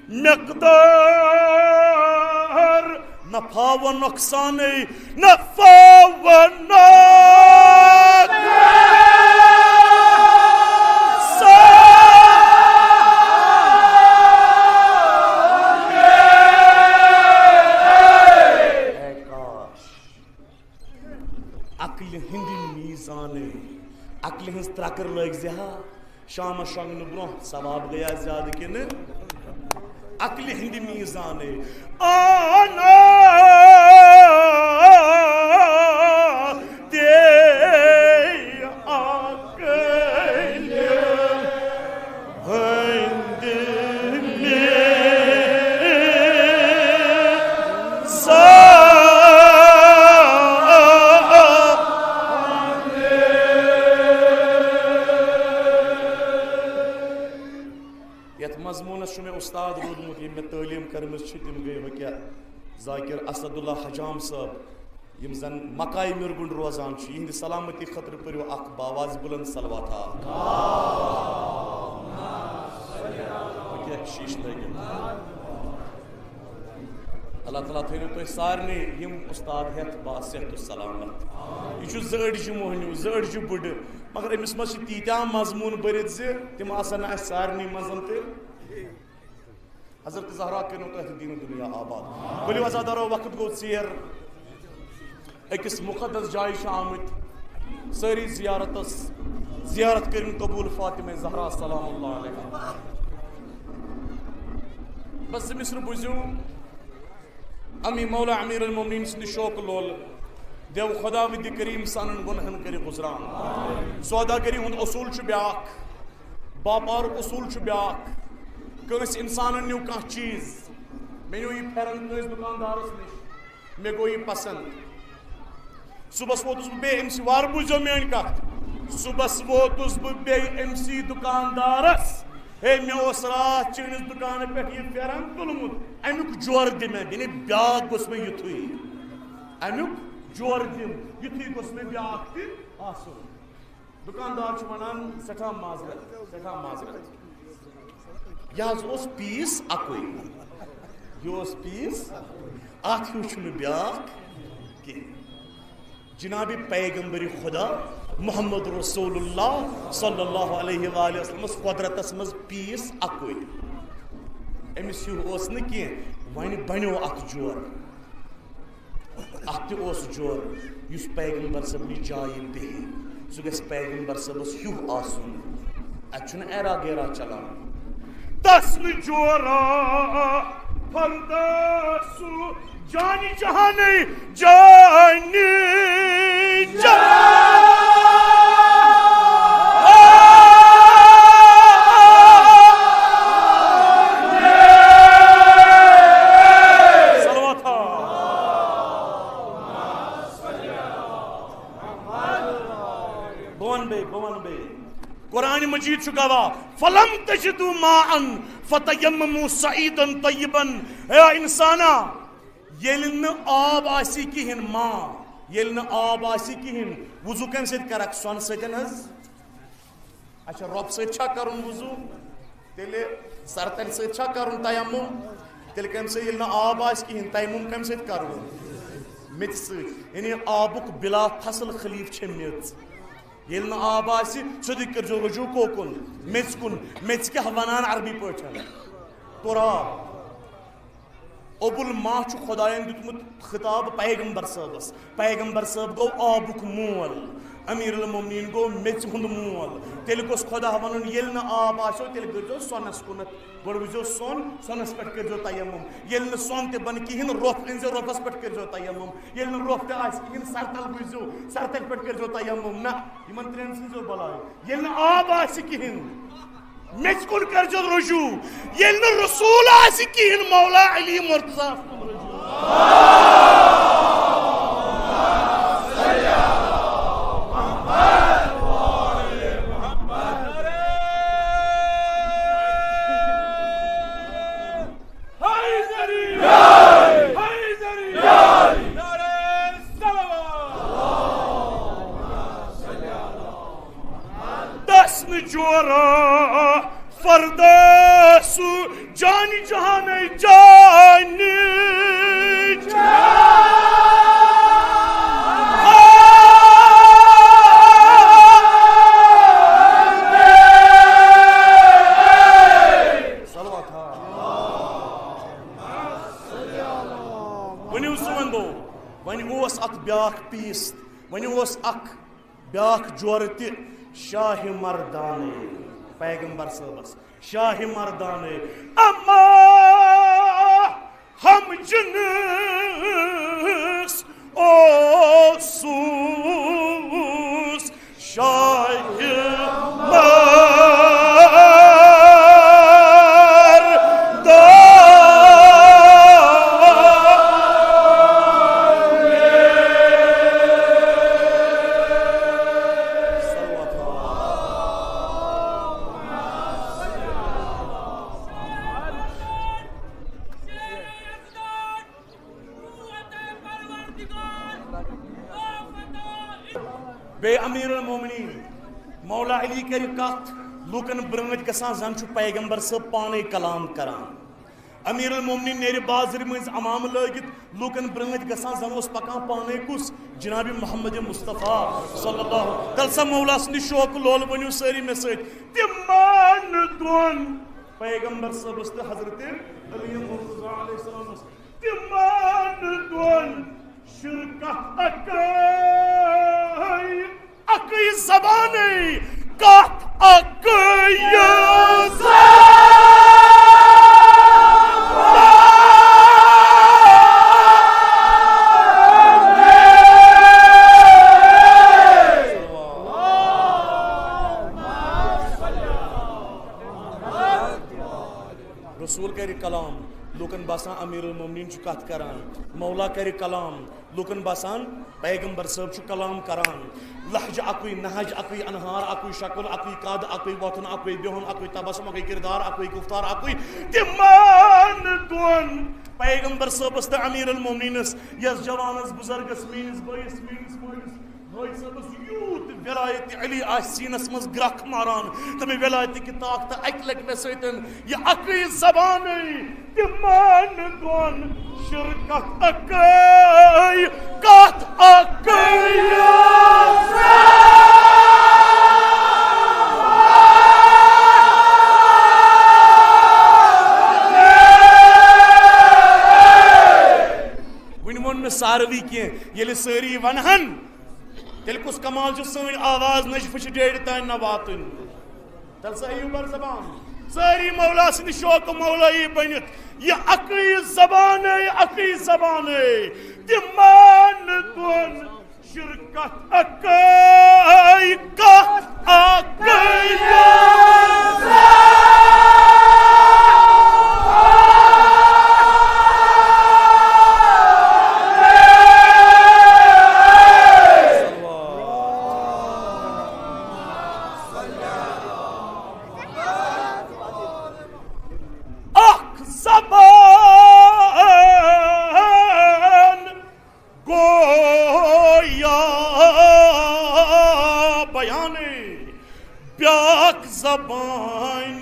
مقدار، نفع و نقصانٕے، نفع و نقصان۔ اے کاش، عقلہِ ہٕنٛدِ میٖزانٕے، عقلہِ ہٕنٛز ترٛکٕر لٲگۍ زِ ہا۔ شامس شۄنٛگنہٕ برونٛہہ ثواب گٔیا زیادٕ کِنہٕ؟ عقلہِ ہٕنٛدِ میٖزانٕے۔ آنا دے عقلہِ ہٕنٛدِ میٖزانٕے۔ یتھ مضموٗنس چھُ مےٚ اُستاد روٗدمُت، یِم مےٚ تعلیٖم کٔرمٕژ چھِ، تِم گٔے وۄنۍ کیٛاہ، ذاکر اسداللہ حجام صٲب، یِم زن مکاے مِرگُنڈ روزان چھِ، یِہنٛدِ سلامتی خٲطرٕ پٔرِو اکھ باواز بلند صلوات اکھ۔ وۄنۍ کیٛاہ شیٖشہٕ لٲگِتھ؟ اللہ تعالیٰ تھٲینو تۄہہِ سارنٕے یِم اُستاد ہٮ۪تھ باصحت و سلامت۔ یہِ چھُ زٕ أڈجہِ مۄہنیوٗ، زٕ أڈجہِ بٕڈٕ، مگر أمِس منٛز چھِ تیٖتیٛاہ مضموٗن بٔرِتھ زِ تِم آسن نہٕ اَسہِ سارنٕے منٛز تہِ۔ حضرت زہرا کٔرِنو تۄہہِ تہِ دیٖنہٕ دُنیا آباد۔ ؤلِو عزادارو، وقت گوٚو ژیر۔ أکِس مُقدس جایہِ چھِ آمٕتۍ سٲری زیارتس، زیارت کٔرِن قبول فاطمہ زہرا سلام اللہ علیہا۔ بس زٕ مِصرٕ بوٗزِو، امی مولا امیر المومنین سٕنٛدِ شوقہٕ لول دیو خداوندِ کریم سانٮ۪ن گۄنہن کٔرِ غفران۔ سوداگری ہُنٛد اصوٗل چھُ بیٛاکھ، باپارُک اصوٗل چھُ بیٛاکھ۔ کٲنٛسہِ انسانن نیوٗ کانٛہہ چیٖز، مےٚ نیوٗ یہِ پھٮ۪رن کٲنٛسہِ دُکاندارس نِش، مےٚ گوٚو یہِ پسنٛد۔ صُبحس ووتُس بہٕ بیٚیہِ أمِس، وارٕ بوٗزیو میٛٲنۍ کتھ۔ صُبحس ووتُس بہٕ بیٚیہِ أمۍسٕے دُکاندارس، ہے، مےٚ اوس راتھ چٲنِس دُکانہٕ پٮ۪ٹھ یہِ پھٮ۪رن تُلمُت، امیُک جورٕ دِ مےٚ، یعنی بیٛاکھ گوٚژھ مےٚ یُتھُے۔ امیُک جورٕ دِم، یُتھُے گوٚژھ مےٚ بیٛاکھ تہِ آسُن۔ دُکاندار چھُ وَنان، سٮ۪ٹھاہ معذرت، سٮ۪ٹھاہ معذرت، یہِ حظ اوس پیٖس اَکُے، یہِ اوس پیٖس، اَتھ ہیوٗ چھُنہٕ بیٛاکھ کِہیٖنۍ۔ جناب پیغمبر خدا محمد رسول اللہ صلی اللہ علیہ وآلہ وسلمس قدرتس منٛز پیٖس اَکُے، أمِس ہیوٗ اوس نہٕ کینٛہہ، وۄنۍ بنیو اَکھ جورٕ۔ اَتھ تہِ اوس جورٕ، یُس پیغمبر صٲبنہِ جایہِ بیٚہہِ، سُہ گژھِ پیغمبر صٲبس ہیوٗ آسُن۔ اَتہِ چھُنہٕ ایرا گیرا چلان۔ تس نہٕ جورا پردہ سُہ جانِ جہانٕے جانِ جہان۔ صلوات۔ بہٕ وَنہٕ بیٚیہِ، بہٕ وَنہٕ بیٚیہِ۔ قرآن مجید چھُ گواہ، "فلم تجدوا ماء فتیمموا صعیدا طیبا"۔ اے انسانا، ییٚلہِ نہٕ آب آسی کِہیٖنۍ، ما، ییٚلہِ نہٕ آب آسی کِہیٖنۍ، وضو کَمہِ سۭتۍ کَرَکھ؟ سۄنہٕ سۭتۍ حظ۔ اچھا، رۄپہٕ سۭتۍ چھا کَرُن وضو؟ تیٚلہِ سرتَلہِ سۭتۍ چھا کَرُن تیمم؟ تیٚلہِ کَمہِ سۭتۍ، ییٚلہِ نہٕ آب آسہِ کِہیٖنۍ، تیمم کَمہِ سۭتۍ کَرو؟ میٚژِ سۭتۍ۔ یعنی آبُک بلا فصل خلیٖف چھےٚ میٚژ۔ ییٚلہِ نہٕ آب آسہِ، سیوٚدُے کٔرۍزیو رجوع کوکُن؟ میٚژِ کُن۔ میٚژِ کیٛاہ وَنان عربی پٲٹھۍ؟ تراب۔ اوٚبُل ما چھُ خۄدایَن دیُتمُت خطاب پیغمبر صٲبَس۔ پیغمبر صٲب گوٚو آبُک مول، امیر المومنین گوٚو میٚژِ ہُنٛد مول۔ تیٚلہِ گوٚژھ خۄدا وَنُن، ییٚلہِ نہٕ آب آسیو، تیٚلہِ کٔرۍزیو سۄنَس کُنَتھ۔ گۄڈٕ وٕچھزیو سۄن، سۄنَس پٮ۪ٹھ کٔرۍزیو تیمم۔ ییٚلہِ نہٕ سۄن تہِ بَنہِ کِہیٖنۍ، رۄپھ أنۍزیو، رۄپھَس پٮ۪ٹھ کٔرۍزیو تیمم۔ ییٚلہِ نہٕ رۄپھ تہِ آسہِ کِہیٖنۍ، سرتَل وٕچھزیو، سرتَلہِ پٮ۪ٹھ کٔرۍزیو تیمم۔ نہ، یِمَن ترٛٮ۪ن سٕنٛزیو بَلاے۔ ییٚلہِ نہٕ آب آسہِ کِہیٖنۍ، میٚژِ کُن کٔرۍزیو رجوع۔ ییٚلہِ نہٕ رسول آسہِ کِہیٖنۍ، مولا علی مرتضیٰ۔ دس نہٕ جورا فردہ سُہ جانِ جہانَے جانِ جہان۔ صلوات۔ ؤنِو سُہ وۄنۍ گوٚو، وۄنۍ اوس اَتھ بیٛاکھ پیٖس، وۄنۍ اوس اَکھ بیٛاکھ جورٕ تہِ شاہِ مردانٕے، پیغمبر صٲبس شاہِ مردانٕے۔ اما ہم جنس اوسُس شاہِ مردانٕے۔ بیٚیہِ امیر المومنین مولا علی کرِ کتھ، لوٗکن برٛٲنٛٹھ گژھان زن چھُ پیغمبر صٲب پانے کلام کران۔ امیر المومنین نیرِ بازرِ مٔنٛزۍ عمامہٕ لٲگِتھ، لوٗکن برٛٲنٛٹھ گژھان زن اوس پکان پانے کُس؟ جناب محمد مصطفیٰ صلی اللہ۔ تیٚلہِ سا مولا سٕنٛدِ شوقہٕ لول ؤنِو سٲری مےٚ سۭتۍ، تِمن دۄن پیغمبر صٲبس تہٕ حضرت علی مرتضیٰ علیہ السلامس۔ تِمن دۄن شرکت اکے، اکے زبانے، کتھ اکے زبانے۔ رسول کرِ کلام، لوٗکن باسان امیر المومنین چھُ کتھ کران۔ مولا کرِ کلام، لوٗکن باسان پیغمبر صٲب چھُ کلام کران۔ لہجہ اکُے، نہج اکُے، انہار اکُے، شکل اکُے، قد اکُے، وۄتھُن اکُے، بِہُن اکُے، تبسم اکُے، کردار اکُے، گفتار اکُے۔ تِمن دۄن پیغمبر صٲبس تہٕ امیر المومنینس، یس جوانس، بزرگس، میٲنِس بٲیِس، میٲنِس مٲلِس، بٲے صٲبس یوٗت ولایت علی آسہِ سیٖنس منٛز گرٛکھ ماران، تٔمۍ ولایتٕکۍ طاقتہٕ اکہِ لٹہِ مےٚ سۭتۍ، یہِ اکٕے زبانٕے تِمن دۄن شرکت اکٕے، کتھ اکٕے۔ وُنہِ ووٚن نہٕ ساروٕے کینٛہہ، ییٚلہِ سٲری ونہن، تیٚلہِ کُس کمال چھُ سٲنۍ آواز نجفہٕ چہِ ڈیڈِ تانۍ نہ واتٕنۍ؟ تیٚلہِ سا ہیٚیِو بر زبان۔ سٲری مولا سٕنٛدِ شوقہٕ مولایی بٔنِتھ۔ یہِ اَکٕے زبانَے، اَکٕے زبانَے۔ تِمن دۄن شرکت اَکٕے، کتھ اَکٕے۔ اکھ زبان گویا بیانے، بیاکھ زبان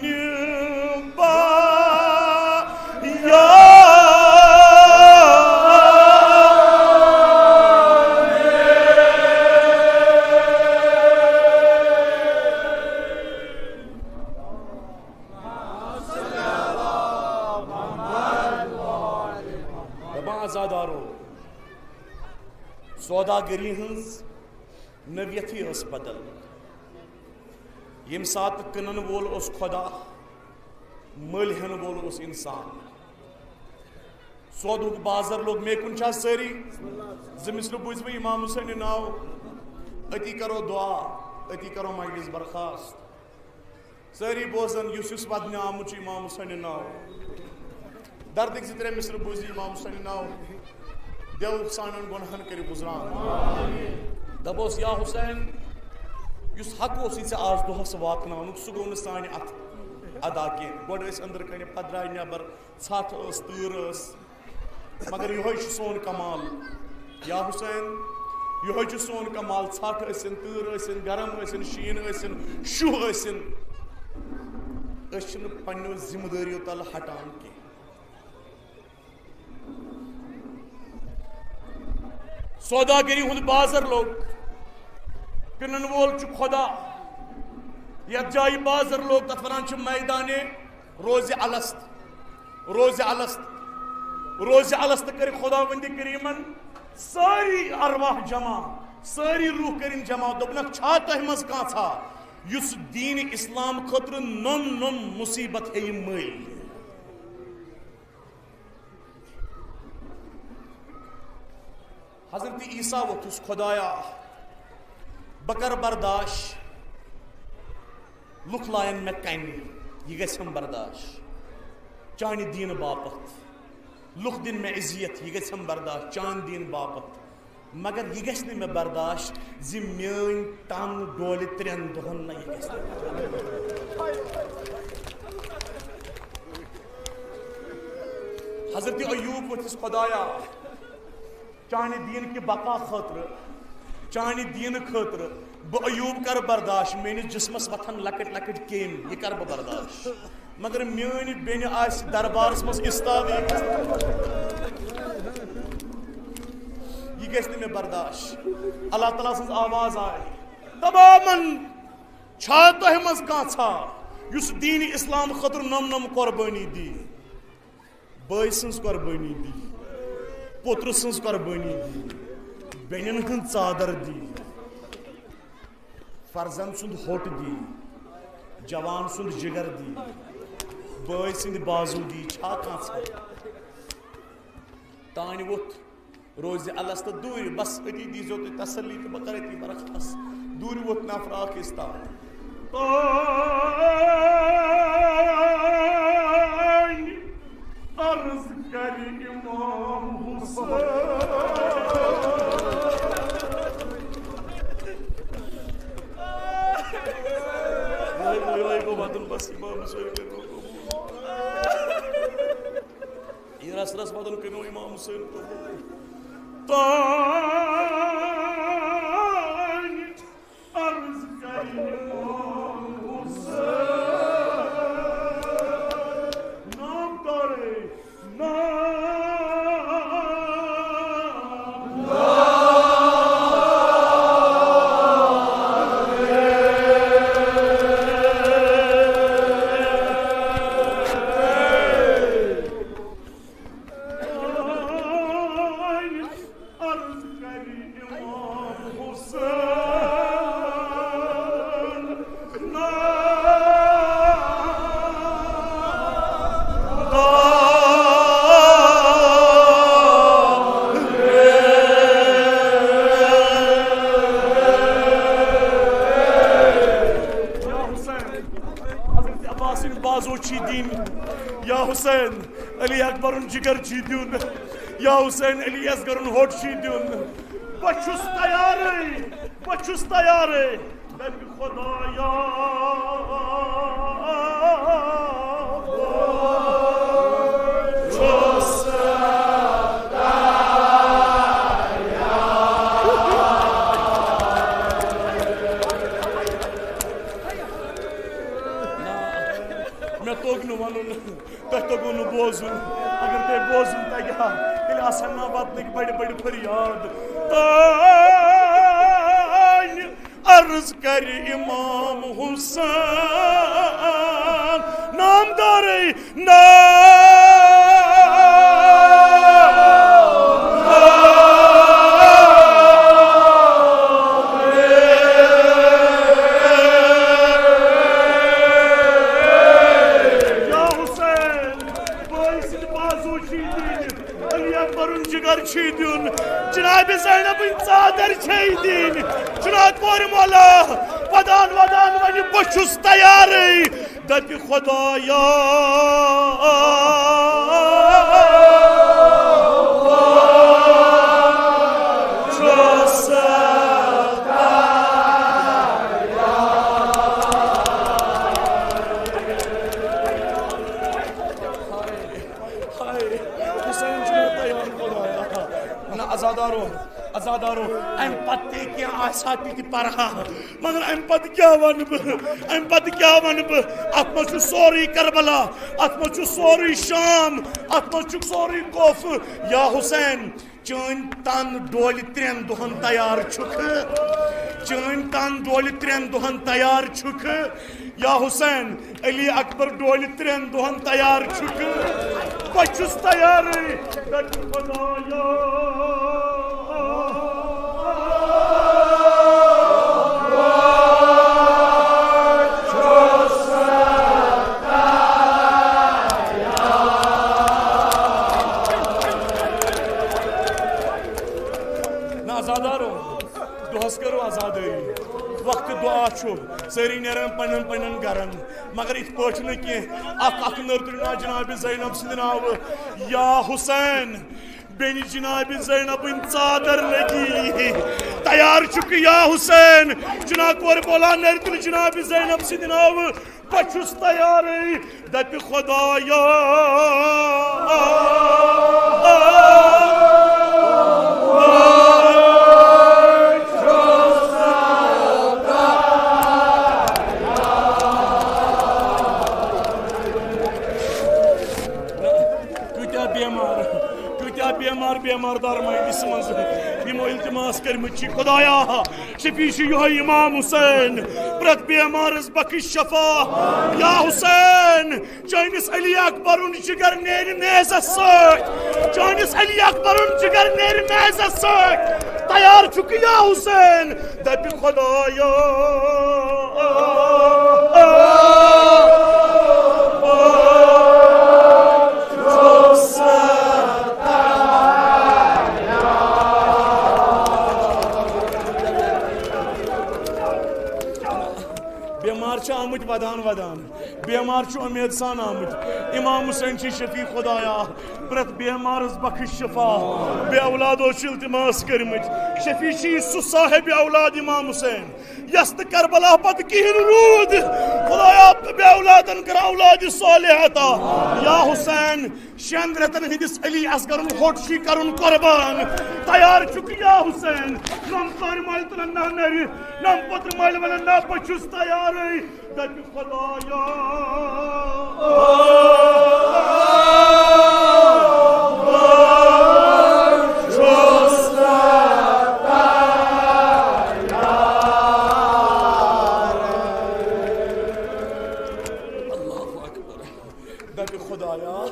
بیان۔ دپان عزادارو، سوداگری ہٕنٛز نوعیتھٕے ٲس بدل۔ ییٚمہِ ساتہٕ کٕنن وول اوس خدا، مٔلۍ ہٮ۪ن وول اوس انسان۔ سودُک بازر لوٚگ۔ مےٚ کُن چھا سٲری؟ زٕ مِصرٕ بوٗزِو امام حسینہِ ناو، أتی کرو دعا، أتی کرو مجلس برخاست۔ سٲری بوزن، یُس یُس ودنہِ آمُت چھُ امام حسینہِ ناو۔ دردٕکۍ زٕ ترٛےٚ مِصرٕ بوٗزِو امام حسینہِ ناو۔ دیو سانٮ۪ن گۄنہن کٔرِو گُزران۔ دپوس، یا حسین، یُس حق اوس یہِ ژےٚ آز دۄہس واتناونُک، سُہ گوٚو نہٕ سانہِ اتھٕ ادا کینٛہہ۔ گۄڈٕ ٲسۍ أنٛدرٕ کنہِ، پتہٕ درٛاے نٮ۪بر، ژھٹھ ٲس، تۭر ٲس، مگر یِہوٚے چھُ سون کمال۔ یا حسین، یِہوٚے چھُ سون کمال۔ ژھٹھ ٲسِن، تۭر ٲسِن، گرم ٲسِن، شیٖن ٲسِن، شُہ ٲسِن، أسۍ چھِنہٕ پننیو ذمہٕ دٲریو تلہٕ ہٹان کینٛہہ۔ سوداگری ہُنٛد بازر لوٚگ، کٕنن وول چھُ خدا۔ یتھ جایہِ بازر لوٚگ، تتھ ونان چھِ میدانِ روزِ الست۔ روزِ الست۔ روزِ الست کٔرِکھ خداوندِ کریمن سٲری ارواح جمع، سٲری روح کٔرِن جمع۔ دوٚپنکھ، چھا تۄہہِ منٛز کانٛژھا یُس دین اسلام خٲطرٕ نوٚم نوٚم مصیبت ہیٚیہِ مٔلۍ؟ حضرت عیسیٰ ووٚتھُس، خدایا، بہٕ کرٕ برداش، لُکھ لایَن مےٚ کنہِ، یہِ گژھٮ۪م برداش چانہِ دیٖنہٕ باپتھ۔ لُکھ دِن مےٚ اذیت، یہِ گژھٮ۪م برداش چانہِ دیٖنہٕ باپتھ۔ مگر یہِ گژھِ نہٕ مےٚ برداش زِ میٲنۍ ٹنگ ڈولہِ ترٛٮ۪ن دۄہن، نہ، یہِ گژھِ نہٕ۔ حضرت ایوب ووٚتھُس، خدایا، چانہِ دیٖن کہِ بقا خٲطرٕ، چانہِ دیٖنہٕ خٲطرٕ، بہٕ ایوب کرٕ برداش، میٲنِس جسمس وۄتھن لۄکٕٹۍ لۄکٕٹۍ کیٚمۍ، یہِ کرٕ بہٕ برداش۔ مگر میٲنۍ بیٚنہِ آسہِ دربارس منٛز استادٕے، یہِ گژھِ نہٕ مےٚ برداش۔ اللہ تعالیٰ سٕنٛز آواز آیہِ، تمامن، چھا تۄہہِ منٛز کانٛژھا یُس دیٖنہِ اسلام خٲطرٕ نوٚم نوٚم قۄربٲنی دی؟ بٲے سٕنٛز قۄربٲنی دی، پوترٕ سٕنٛز قۄربٲنی دی، بیٚنٮ۪ن ہٕنٛز ژادر دی، فرزند سُنٛد ہوٚٹ دی، جوان سُنٛد جگر دی، بٲے سٕنٛدۍ بازو دی، چھا کانٛژھا؟ تانۍ ووٚتھ روزِ الس تہٕ دوٗرِ، بس أتی دیٖزیو تُہۍ تسلی تہٕ بہٕ کرٕ أتی برخاست۔ دوٗرِ ووٚتھ نفر اکھ استاد۔ عرض کرِ امام حسین۔ یِہوٚے گوٚو، یِہوٚے گوٚو وَدُن، بس امام حسین کٔرِو قبوٗل۔ رس رس ودن کٔرِو امام حسین۔ تانۍ عرض کرِ امام حسین۔ نام تارے، نام عرض کرِ امام حسین۔ یا حسین، حضرت عباس سٕنٛدۍ بازو چھی دِنۍ۔ یا حسین، علی اکبرُن جگر چھی دیُن۔ یا حسین، علی اصغرُن ہوٚٹ چھی دیُن۔ بہٕ چھُس تیارٕے، بہٕ چھُس تیارٕے۔ دَپہِ خۄدایا، بہٕ چھُس مےٚ توٚگ نہٕ وَنُن، تۄہہِ توٚگوُ نہٕ بوزُن۔ اگر تۄہہِ بوزُن تَگہِ ہا، تیٚلہِ آسہٕ ہا نا وطنٕکۍ بٔڑۍ بٔڑۍ فریاد۔ تانۍ عرض کرِ امام حسین، نامدارے، نام یا حسین، بٲے سٕنٛدۍ بازو چھی دِنۍ، علی اکبرُن جگر چھی دیُن، جناب زینبٕنۍ ژادر چھے دِنۍ۔ جناب کورِ مولا، ودان ودان ونہِ بہٕ چھُس تیارٕے۔ دپہِ خۄدایا، چھُس ہاے، حسین چھُ مےٚ تیار خۄدایا۔ نہ عزادارو، عزادارو، امہِ پتہٕ تہِ کینٛہہ آسہِ ہا تہِ تہِ پرٕ ہا۔ مگر امہِ پتہٕ کیٛاہ ونہٕ بہٕ؟ امہِ پتہٕ کیٛاہ ونہٕ بہٕ؟ اتھ منٛز چھُ سورُے کربلا، اتھ منٛز چھُ سورُے شام، اتھ منٛز چھُ سورُے کوفہٕ۔ یا حسین، چٲنۍ تن ڈولہِ ترٛٮ۪ن دۄہن تیار چھُکھٕ؟ چٲنۍ تن ڈولہِ ترٛٮ۪ن دۄہن تیار چھُکھٕ؟ یا حسین، علی اکبر ڈولہِ ترٛٮ۪ن دۄہن تیار چھُکھٕ؟ بہٕ چھُس تیارٕے، دَپہِ خۄدایا۔ نہ عزادارو، دۄہس کرو عزادٲری۔ وقت دعا چھُ، سٲری نیران پننٮ۪ن پننٮ۪ن گرن، مگر یِتھ پٲٹھۍ نہٕ کینٛہہ۔ اکھ اکھ نٔر تُلِو نا جناب زینب سٕنٛدِ ناوٕ۔ یا حسین، بیٚنہِ جناب زینبٕنۍ ژادر لگی تیار چھُکھ یا حسین؟ جناب کورِ مولا نٔر تُلِو جناب زینب سٕنٛدِ ناوٕ۔ بہٕ چھُس تیارٕے، دَپہِ خۄدایا۔ کۭتیٛاہ بیمار، کۭتیٛاہ بیمار، بیمار دار مجلسہِ منٛز یِمو التماس کٔرمٕتۍ چھِ، خۄدایا، شفیع چھُ یِہوٚے امام حسین، پرٛٮ۪تھ بیمارس بخش شفا۔ یا حسین، چٲنِس علی اکبرُن جگر نیرِ نیزس سۭتۍ، چٲنِس علی اکبرُن جگر نیرِ نیزس سۭتۍ۔ تیار چھُکھ یا حسین؟ دَپہِ خۄدایا۔ بیمار چھِ آمٕتۍ ودان ودان، بیمار چھُ اُمید سان آمُت۔ امام حسین چھُ شفیع خدایا، پرٛٮ۪تھ بیمارس بخش شفا۔ بے اولادو چھِ التماس کٔرمٕتۍ، شفیع چھُ سُہ صاحب اولاد امام حسین یس نہٕ کربلا پتہٕ کِہیٖنۍ روٗد۔ خدایا، بے اولادن کر اولاد صالح عطا۔ یا حسین، شٮ۪ن رٮ۪تن ہٕنٛدِس علی اصغرُن ہوٚٹ چھُے کرُن قربان۔ تیار چھُکھ یا حسین؟ نم کورِ مالہِ تُلن نہ نرِ، نم پوترٕ مالہِ ونن نہ، بہٕ چھُس تیارٕے۔ دپہِ خدایا، اللہ اکبر۔ دپہِ خدایا،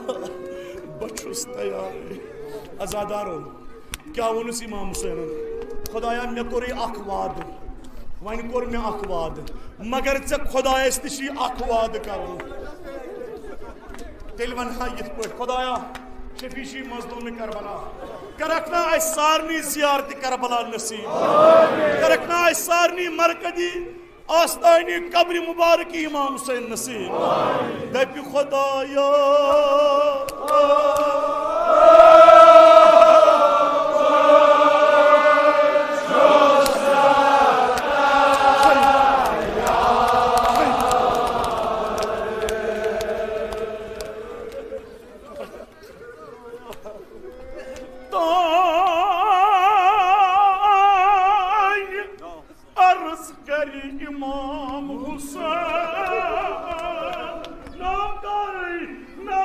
بہٕ چھُس تیارٕے۔ عزادارو، کیٛاہ ووٚنُس امام حسینن؟ خدایا، مےٚ کوٚرُے اکھ وعدٕ، وۄنۍ کوٚر مےٚ اکھ وعدٕ، مگر ژےٚ خدایس تہِ چھُے اکھ وعدٕ کرُن۔ تیٚلہِ ونہٕ ہا یِتھ پٲٹھۍ، خدایا، شفیع چھُے مظلوم کربلا، کرکھ نا اسہِ سارنٕے زیارت کربلا نصیب، کرکھ نا اسہِ سارنٕے مرکزی آستانِ قبرِ مبارک امام حسین نصیب۔ دپہِ خدایا۔ تانۍ عرض کرِ امام حسین، نہ کرِ، نہ۔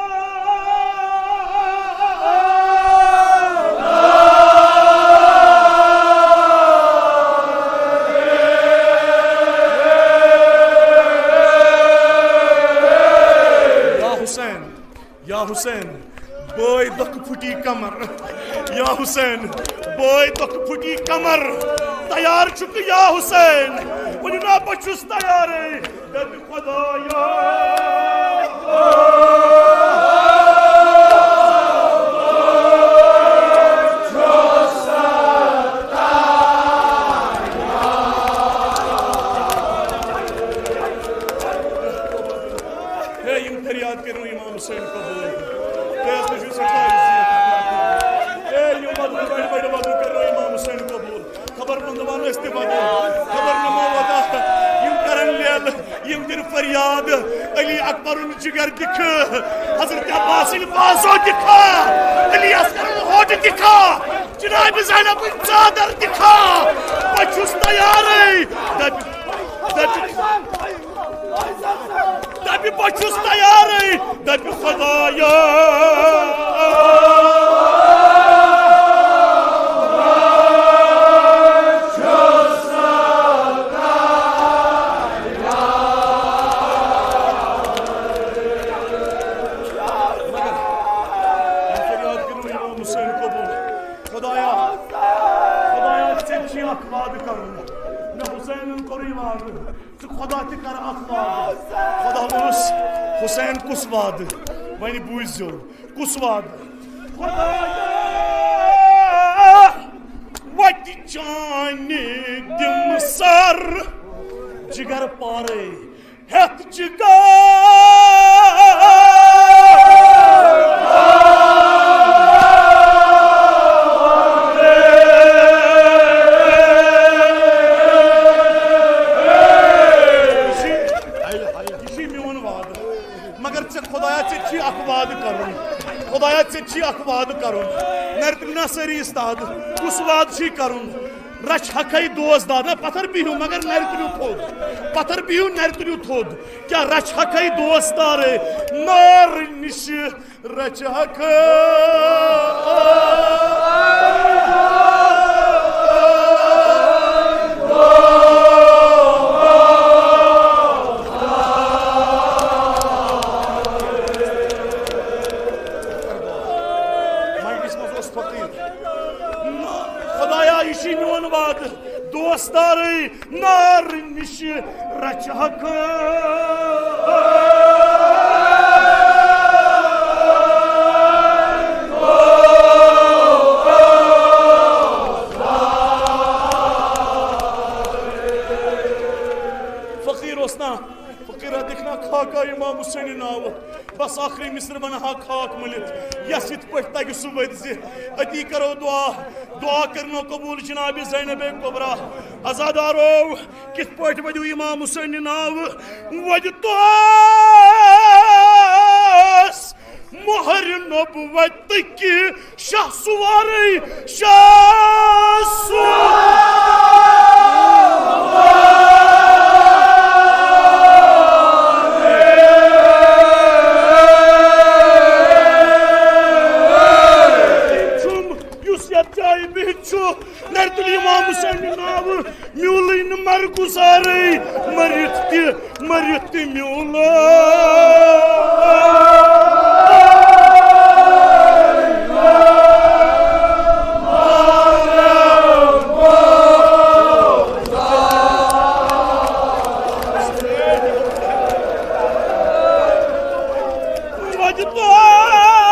یا حسین، یا حسین، بٲے دۄکھٕ پھُٹی کمر۔ یا حسین، بٲے دۄکھٕ پھُٹی کمر۔ تیار چھُکھ یا حسین؟ ؤنِو نا، بہٕ چھُس تیارٕے۔ دَپہِ خدایا۔ ہے، یِم فریاد کٔرِو امام حسین قبول۔ ہے، تُہۍ چھِو سٮ۪ٹھاہ عزیت۔ ہے، یِم وَدُن بَڑِ بَڑِ وَدُن کٔرِو امام حسین قبول۔ خبر مند وَن أسۍ تہِ وَدو۔ خبر نمو وَدا۔ یِم کَرَن لیلہٕ، یِم دِن فریاد۔ علی اکبرُن جگر دِکھٕ، حضرت عباسٕنۍ بازو دِکھا، علی اصغرُن ہوٚٹ دِکھا، جناب زینبٕنۍ ژادر دِکھا۔ بہٕ چھُس تیارٕے۔ دَپہِ، دَپہِ، دَپہِ، بہٕ چھُس تیارٕے۔ دَپہِ خدایا۔ مگر یہِ فریاد کٔرِو امام حسین قبول۔ خدایا، خدایا، ژےٚ چھُے اکھ وعدٕ کرُن۔ مےٚ حسینن کوٚرُے وعدٕ۔ ژٕ خدا تہِ کر اکھ وعدٕ۔ خدا ووٚنُس، حسین، کُس وعدٕ؟ وۄنۍ بوٗزِو، کُس وعدٕ؟ خدایا، وتہِ چانہِ دِم سر، جگر پارے ہیتھ جگر۔ یہِ چھُے میون وعدٕ۔ مگر ژےٚ خدایا، ژےٚ چھُے اکھ وعدٕ کرُن۔ خدایا، ژےٚ چھُے اکھ وعدٕ کرُن۔ نرِ تُلِو نا سٲری استاد، کُس وعدٕ چھُے کرُن؟ رچھِ ہکھے دوست دار۔ نہ، پتھر بِہِو، مگر نرِ تُلِو تھوٚد۔ پتھر بِہِو، نرِ تُلِو تھوٚد۔ کیٛاہ رچھِ ہکھے دوست دار؟ نار نِش رچھِ ہکھے۔ مجلس منٛز اوس فقیٖر۔ خدایا، یہِ چھُے میون وعدٕ۔ دوست دارٕے نار نِش رچھِ ہکھے۔ فقیٖر اوس نا، فقیٖرا دِکھ نا خاکہ امام حسینہِ ناوٕ۔ بس ٲخری مصرٕ ونہٕ ہا خاک مٔلِتھ، یس یِتھ پٲٹھۍ تگہِ سُہ وٲتۍ زِ۔ أتی کرو دعا، دعا کرنو قبول جناب زینب کبریٰ۔ عزادارو، کِتھ پٲٹھۍ ودیو امام حسینہِ ناوٕ؟ ودِ توس مہر نبوت کی شاہ سوارے، شاہ سوارے۔ چھُم یُس یتھ جایہِ بِہِتھ چھُ، نرِ تُلہِ امام حسین ناوٕ، میوٗلٕے نہٕ مرگُزارے، مٔرِتھ تہِ، مٔرِتھ تہِ میوٗلے۔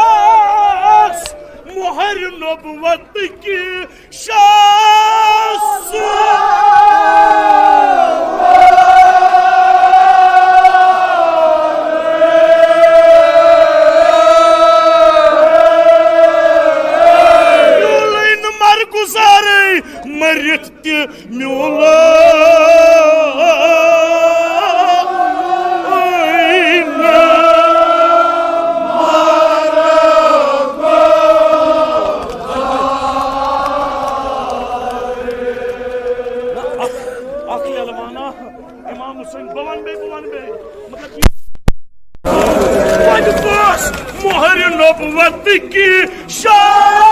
وجدوس مہر نبوت کی شاہ سوار۔ میوٗلٕے نہٕ مرگُزارے، مٔرِتھ تہِ میوٗلٕے نہٕ۔ اکھ، اکھ یلہٕ ونا امام حسین، بہٕ ونہٕ بیٚیہِ، بہٕ ونہٕ بیٚیہِ، مطلب، وۄنۍ بس مہر نبوت کی شان۔